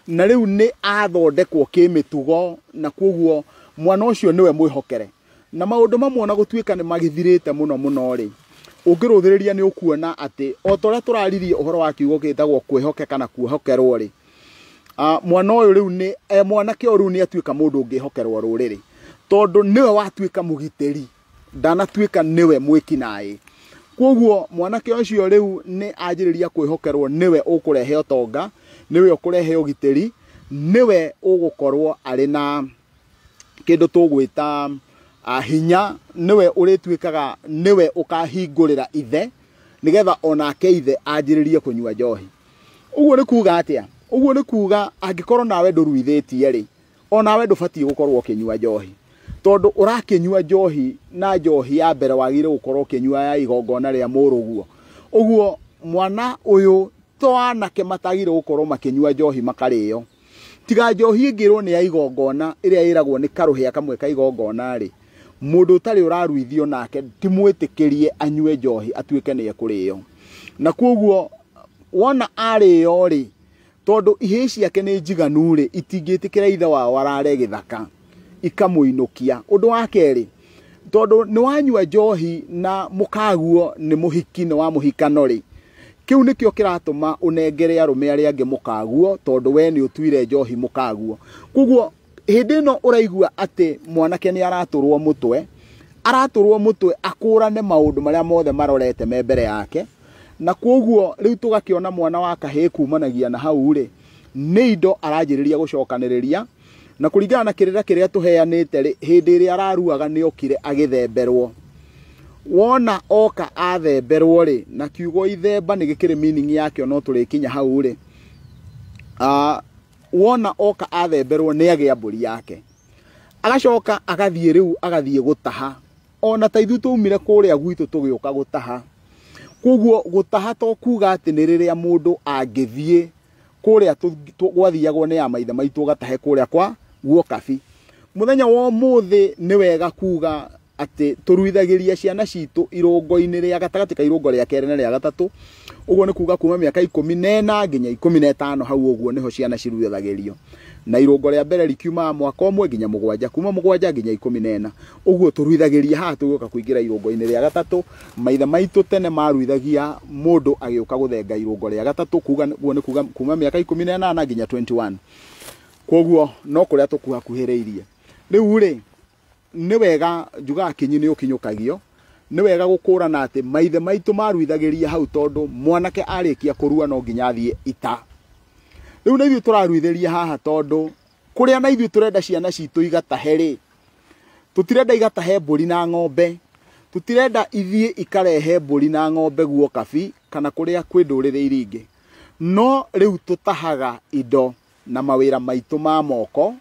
na rĩu nĩ athondekwo kĩmĩtugo, na koguo mwana ũcio nĩwe mwĩhokere. Na maũndũ mamwe ona gũtuĩka nĩ magĩthirĩte mũno mũno rĩ, ũngĩrũthĩrĩria nĩ ũkuona atĩ o ta ũrĩa tũraririe ũhoro wa kiugo gĩtagwo kwĩhokeka na kwĩhokerwo rĩ, mwana ũyũ rĩu nĩ mwanake ũyũ rĩu nĩ atuĩka mũndũ ũngĩhokerwo rũrĩrĩ, tondũ nĩwe watuĩka mũgitĩri, ndanatuĩka nĩwe mwĩkinaĩ. Koguo mwanake ũcio rĩu nĩ anjĩrĩria kwĩhokerwo, nĩwe ũkũrehe ũtonga, nĩwe ũkũrehe ũgitĩri, nĩwe ũgũkorwo arĩ na kĩndũ tũgwĩta hinya, nĩwe ũrĩtuĩkaga nĩwe ũkahingũrĩra ithe nĩgetha onake ithe anjĩrĩrie kũnyua njohi. Ũguo nĩ kuga atĩa? Ũguo nĩ kuga angĩkorwo nawe ndũruithĩtie rĩ, onawe ndũbatiĩ gũkorwo ũkĩnyua njohi, tondũ ũrakĩnyua njohi na njohi ya mbere wagĩrĩire gũkorwo ũkĩnyua ya igongona rĩa mũrũguo. Ũguo mwana ũyũ to anake matagĩrĩire gũkorwo makĩnyua njohi makarĩo, tiga njohi ĩngĩrwo nĩ ya igongona ĩrĩa ĩragwo nĩ karũhĩa kamwe ka igongona rĩ, mũndũ ũtarĩ ũraruithio nake ti mwĩtĩkĩrie anyue njohi atuĩke nĩ ekũrĩo. Na koguo wona arĩo rĩ, tondũ ihĩĩ ciake nĩ njiganu rĩ, itingĩtĩkĩra ithe wao arare gĩthaka ikamũinũkia. Ũndũ wa kerĩ, tondũ nĩ wanyua njohi na mũkaguo nĩ mũhiki, nĩ wa mũhikano rĩ, kĩu nĩkĩo kĩratũma ũnengere arũme arĩa angĩ mũkaguo, tondũ we nĩ ũtuire njohi mũkaguo. Koguo hĩndĩ ĩno ũraigua atĩ mwanake nĩ aratũrwo mũtwe, aratũrwo mũtwe akũrane maũndũ marĩa mothe marorete me mbere yake, na koguo rĩu tũgakĩona mwana wa kahĩĩ kumanagia na hau rĩ, nĩ indo aranjĩrĩria gũcokanĩrĩria, na kũringana na kĩrĩra kĩrĩa tũheanĩte rĩ, hĩndĩ ĩrĩa araruaga nĩ okire agĩthemberwo. Wona oka athemberwo rĩ, na kiugo ithemba nĩ gĩkĩrĩ meaning yakĩo no tũrĩkinya hau rĩ, wona oka athemberwo nĩ agĩa mbũri yake, agacoka agathiĩ rĩu agathiĩ gũtaha. Ona ta ithuĩ twaumire kũrĩa gwitũ tũgĩũka gũtaha. Koguo gũtaha to kuga atĩ nĩ rĩrĩa mũndũ angĩthiĩ kũrĩa gwathiagwo nĩ ya maithe maitũ ũgatahe kũrĩa kwa guokabi. Mũthenya wa ũmũthĩ nĩ wega kuga atĩ tũruithagĩria ciana citũ irũngo-inĩ rĩa gatagatĩ ka irũngo rĩa kerĩ na rĩa gatatũ. Ũguo nĩ kuga kuma mĩaka 14 nginya 15 hau ũguo nĩho ciana ciruithagĩrio. Na irũngo rĩa mbere rikiumaga mwaka ũmwe nginya 7, kuma 7 nginya 14. Ũguo tũruithagĩria haha tũgĩũka kũingĩra irũngo-inĩ rĩa gatatũ. Maithe maitũ tene maruithagia mũndũ agĩũka gũthenga irũngo rĩa gatatũ, kuga ũguo nĩ kuga kuma mĩaka 18 nginya 21. Koguo no kũrĩa tũkuhakuhĩrĩirie. Rĩu rĩ, nĩ wega njugaga kinyi nĩ ũkinyũkagio, nĩ wega gũkũrana atĩ maithe maitũ maruithagĩria hau, tondũ mwanake arĩkia kũrua no nginya athiĩ ita. Rĩu na ithuĩ tũraruithĩria haha tondũ kũrĩa na ithuĩ tũrenda ciana citũ igatahe rĩ, tũtirenda igatahe mbũri na ng'ombe, tũtirenda ithiĩ ikarehe mbũri na ng'ombe guokabi kana kũrĩa kwĩ ndũrĩrĩ iria ingĩ. No rĩu tũtahaga indo na mawĩra maitũ ma moko,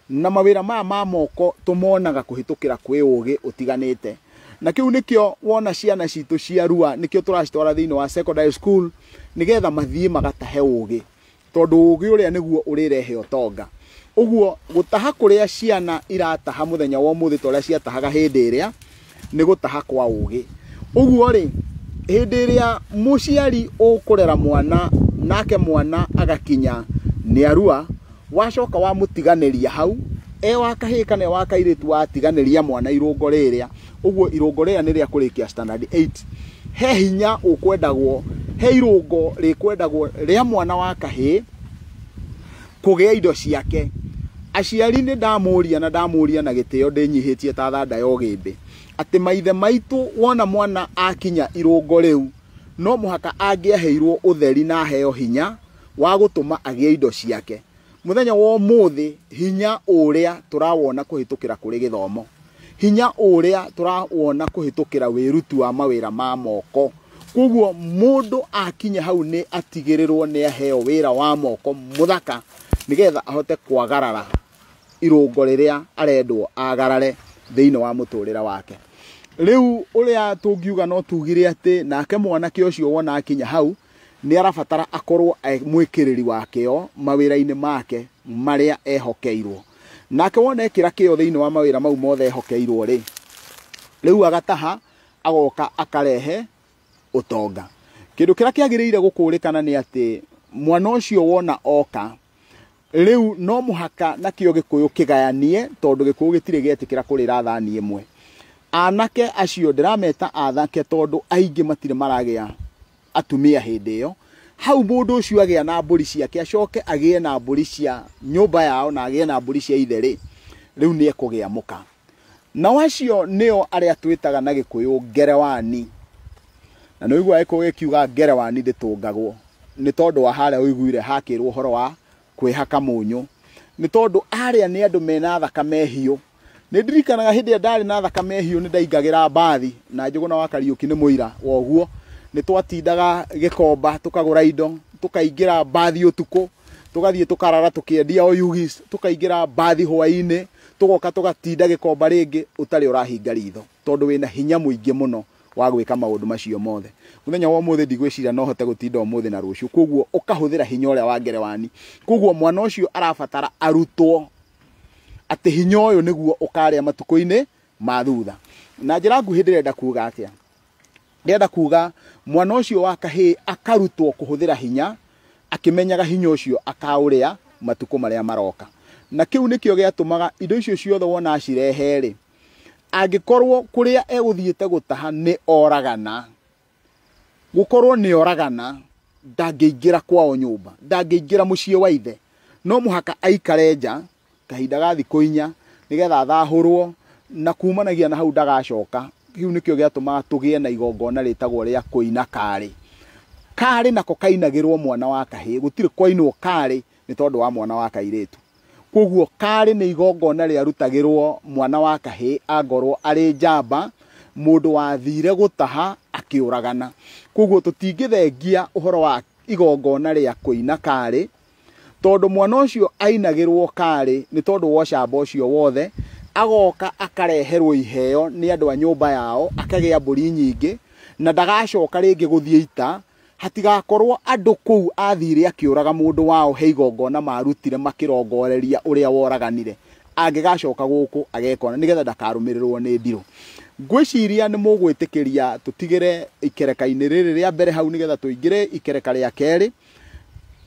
na mawĩra maya ma moko tũmonaga kũhĩtũkĩra kwĩ ũgĩ ũtiganĩte. Na kĩu nĩkĩo wona ciana citũ ciarua, nĩkĩo tũracitwara thĩinĩ wa secondary school nĩgetha mathiĩ magatahe ũgĩ, tondũ ũgĩ ũrĩa nĩguo ũrĩrehe ũtonga. Ũguo gũtaha kũrĩa ciana irataha mũthenya wa ũmũthĩ ta ũrĩa ciatahaga hĩndĩ ĩrĩa, nĩ gũtaha kwa ũgĩ. Ũguo rĩ, hĩndĩ ĩrĩa mũciari ũkũrera mwana nake mwana agakinya nĩ arua, wacoka wamũtiganĩria hau, e wa kahĩĩ kana e wa kairĩtu watiganĩria mwana irũngo rĩrĩa, ũguo irũngo rĩrĩa nĩ rĩa kũrĩkia standard 8. He hinya ũkwendagwo, he irũngo rĩkwendagwo rĩa mwana wa kahĩĩ kũgĩa indo ciake. Aciari nĩ ndamũria na ndamũria na gĩtĩo ndĩnyihĩtie ta thanda ya ũgĩmbĩ, atĩ maithe maitũ wona mwana akinya irũngo rĩu no mũhaka angĩaheirwo ũtheri na aheo hinya wa gũtũma agĩe indo ciake. Mũthenya wa ũmũthĩ hinya ũrĩa tũrawona kũhĩtũkĩra kũrĩ gĩthomo, hinya ũrĩa tũrawona kũhĩtũkĩra wĩruti wa mawĩra ma moko. Koguo mũndũ akinya hau nĩ atigĩrĩrwo nĩ aheo wĩra wa moko mũthaka nĩgetha ahote kwagarara irũngo rĩrĩa arendwo agarare thĩinĩ wa mũtũrĩre wake. Rĩu ũrĩa tũngiuga no tugire atĩ nake mwanake ũcio wona akinya hau nĩ arabatara akorwo e mwĩkĩrĩri wa kĩo mawĩra-inĩ make marĩa ehokeirwo. Nake wona ekĩra kĩo thĩinĩ wa mawĩra mau mothe ehokeirwo rĩ, rĩu agataha agoka akarehe ũtonga. Kĩndũ kĩrĩa kĩagĩrĩire gũkũrĩkana nĩ atĩ mwana ũcio wona oka rĩu no mũhaka nakĩo gĩkũyũ kĩgayanie, tondũ gĩkũyũ gĩtirĩ gĩetĩkĩra kũrĩra thani ĩmwe. Anake acio ndĩrameta anake tondũ aingĩ matirĩ maragĩa atumia hĩndĩ ĩyo. Hau mũndũ ũcio agĩa na mbũri ciake, acoke agĩe na mbũri cia nyũmba yao na agĩe na mbũri cia ithe rĩ, rĩu nĩ ekũgĩa mũka. Nao acio nĩo arĩa twĩtaga na gĩkũyũ ngerewani. Na nĩ ũiguaga gĩkũyũ gĩkiuga ngerewani ndĩtũngagwo, nĩ tondũ wa harĩa ũiguire hakĩrwo ũhoro wa kwĩhaka mũnyũ, nĩ tondũ arĩa nĩ andũ mena thakame hiũ. Nĩ ndirikanaga hĩndĩ ĩrĩa ndarĩ na thakame hiũ nĩ ndaingagĩra mbathi, na Njũgũna wa Kariũki nĩ mũira wa ũguo. Nĩ twatindaga Gĩkomba tũkagũra indo, tũkaingĩra mbathi ũtukũ, tũgathiĩ tũkarara tũkĩendia oyugis, tũkaingĩra mbathi hwaĩ-inĩ, tũgoka tũgatinda Gĩkomba rĩngĩ ũtarĩ ũrahinga ritho, tondũ wĩna hinya mũingĩ mũno wa gwĩka maũndũ macio mothe. Mũthenya wa ũmũthĩ ndigwĩciria no hote gũtinda ũmũthĩ na rũciũ, koguo ũkahũthĩra hinya ũrĩa wa ngerewani. Koguo mwana ũcio arabatara arutwo atĩ hinya ũyũ nĩguo ũkarĩa matukũ-inĩ ma thutha. Na njĩra nguhĩ ndĩrenda kuga atĩa? Ndĩrenda kuga mwana ũcio wa kahĩĩ akarutwo kũhũthĩra hinya akĩmenyaga hinya ũcio akaũrĩa matukũ marĩa maroka. Na kĩu nĩkĩo gĩatũmaga indo icio ciothe wona acirehe rĩ, angĩkorwo kũrĩa egũthiĩte gũtaha nĩ oragana, gũkorwo nĩ oragana, ndangĩingĩra kwao nyũmba, ndangĩingĩra mũciĩ wa ithe, no mũhaka aikare nja kahinda ga thikũ inya nĩgetha athahũrwo, na kumanagia na hau ndagacoka. Kĩu nĩkĩo gĩatũmaga tũgĩe na igongona rĩtagwo rĩa kũina karĩ. Karĩ nako kainagĩrwo mwana wa kahĩĩ, gũtirĩ kwainwo karĩ nĩ tondũ wa mwana wa kairĩtu. Koguo karĩ nĩ igongona rĩarutagĩrwo mwana wa kahĩĩ angorwo arĩ njamba, mũndũ wathire gũtaha akĩũragana. Koguo tũtingĩthengia ũhoro wa igongona rĩa kũina karĩ, tondũ mwana ũcio ainagĩrwo karĩ nĩ tondũ wa ũcamba ũcio wothe, agoka akareherwo iheo nĩ andũ a nyũmba yao, akagĩa mbũri nyingĩ, na ndagacoka rĩngĩ gũthiĩ ita. Hatigakorwo andũ kũu athire akĩũraga mũndũ wao he igongona marutire makĩrongoreria ũrĩa woraganire, angĩgacoka gũkũ agekona nĩgetha ndakarũmĩrĩrwo nĩ ndirũ. Ngwĩciria nĩ mũgwĩtĩkĩria tũtigĩre ikereka-inĩ rĩrĩ rĩa mbere hau nĩgetha tũingĩre ikereka rĩa kerĩ.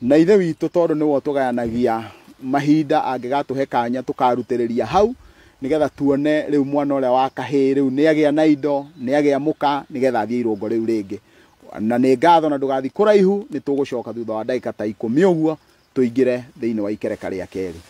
Na ithe witũ tondũ nĩwe ũtũgayanagia mahinda, angĩgatũhe kanya tũkarutĩrĩria hau nĩgetha tuone rĩu mwana ũrĩa wa kahĩĩ rĩu nĩ agĩa na indo, nĩ agĩa mũka, nĩgetha athiĩ irũngo rĩu rĩngĩ. Na nĩ ngatho na ndũgathiĩ kũraihu, nĩ tũgũcoka thutha wa ndagĩka ta 10 ũguo tũingĩre thĩinĩ wa ikereka rĩa kerĩ.